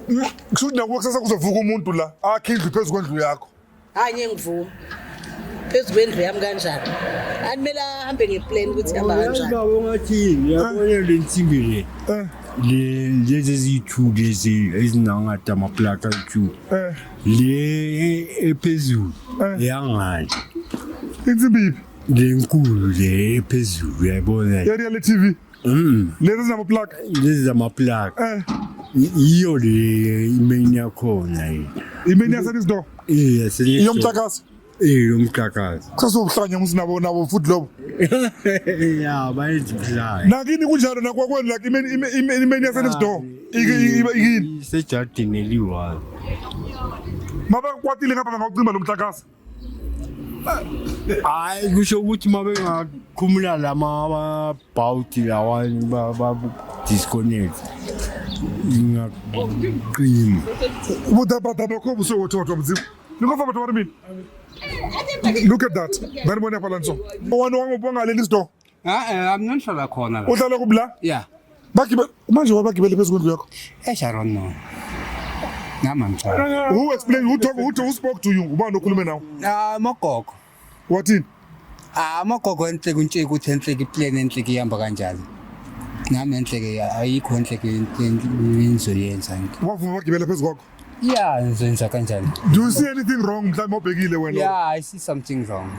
Kushuthi nakuwe kusasa kuzovuka umuntu la akhe indlu phezu kwendlu yakho. Hayi, ngeke ngivume phezu kwendlu yami kanjani? Animele ahambe nge-plan ukuthi ihamba kanjani. Baba, ungathini? Uyabona le nsimbi le, le lezi eziyi-two, lezi ezinangathi amaplaka ayi-two, le ephezulu eyangale. Insimbi yiphi? Le nkulu, le ephezulu, uyayibona? Ye-reality TV? Lezi ezinamaplaka? Lezi zamaplaka. Iyo le i-main yakhona yini. I-main yasenext door? Iya. Iyomhlakazi? Eh, yomhlakazi. Kusasobuhlanya musinabo nabo futhi lobo. Ya, bayenza. Nakini kunjalo, nakwakwenu, like i-main yasenext door ikini? Isejardini eliyi-one. Mabakwatile ngapha bangawucima lo mhlakazi. Hayi, kusho ukuthi uma bengakhumula lama bhawudi lawa, ba-disconnect, ingaqima. Vhuḓabaḓaba kho vhuso wo thotwa mudzimu ni khou pfa vhathu vha ri mini. Look at that, ndanibone hafhaḽa nso wani wangale next door. Ah, mina ngihlala khona la. Uhlala kuphi la? Yeah. Bagibe manje, wabagibele phezu kwendlu yakho? Eish, I don't know. Nami angicazi. Who explained, who talk, who spoke to you? Ubani okhulume nawe? Ah, magogo. Wathini? Ah, amagogo enhle kuntsheke ukuthi enhle i-plan enhle ihamba kanjani. Nami enhle ke ayikho enhle ke engizoyenza. Wavuma bagibele phezu kwakho? Yeah, ngizoyenza kanjani? Do you see anything wrong mhlawumbe obhekile wena? Yeah, I see something wrong.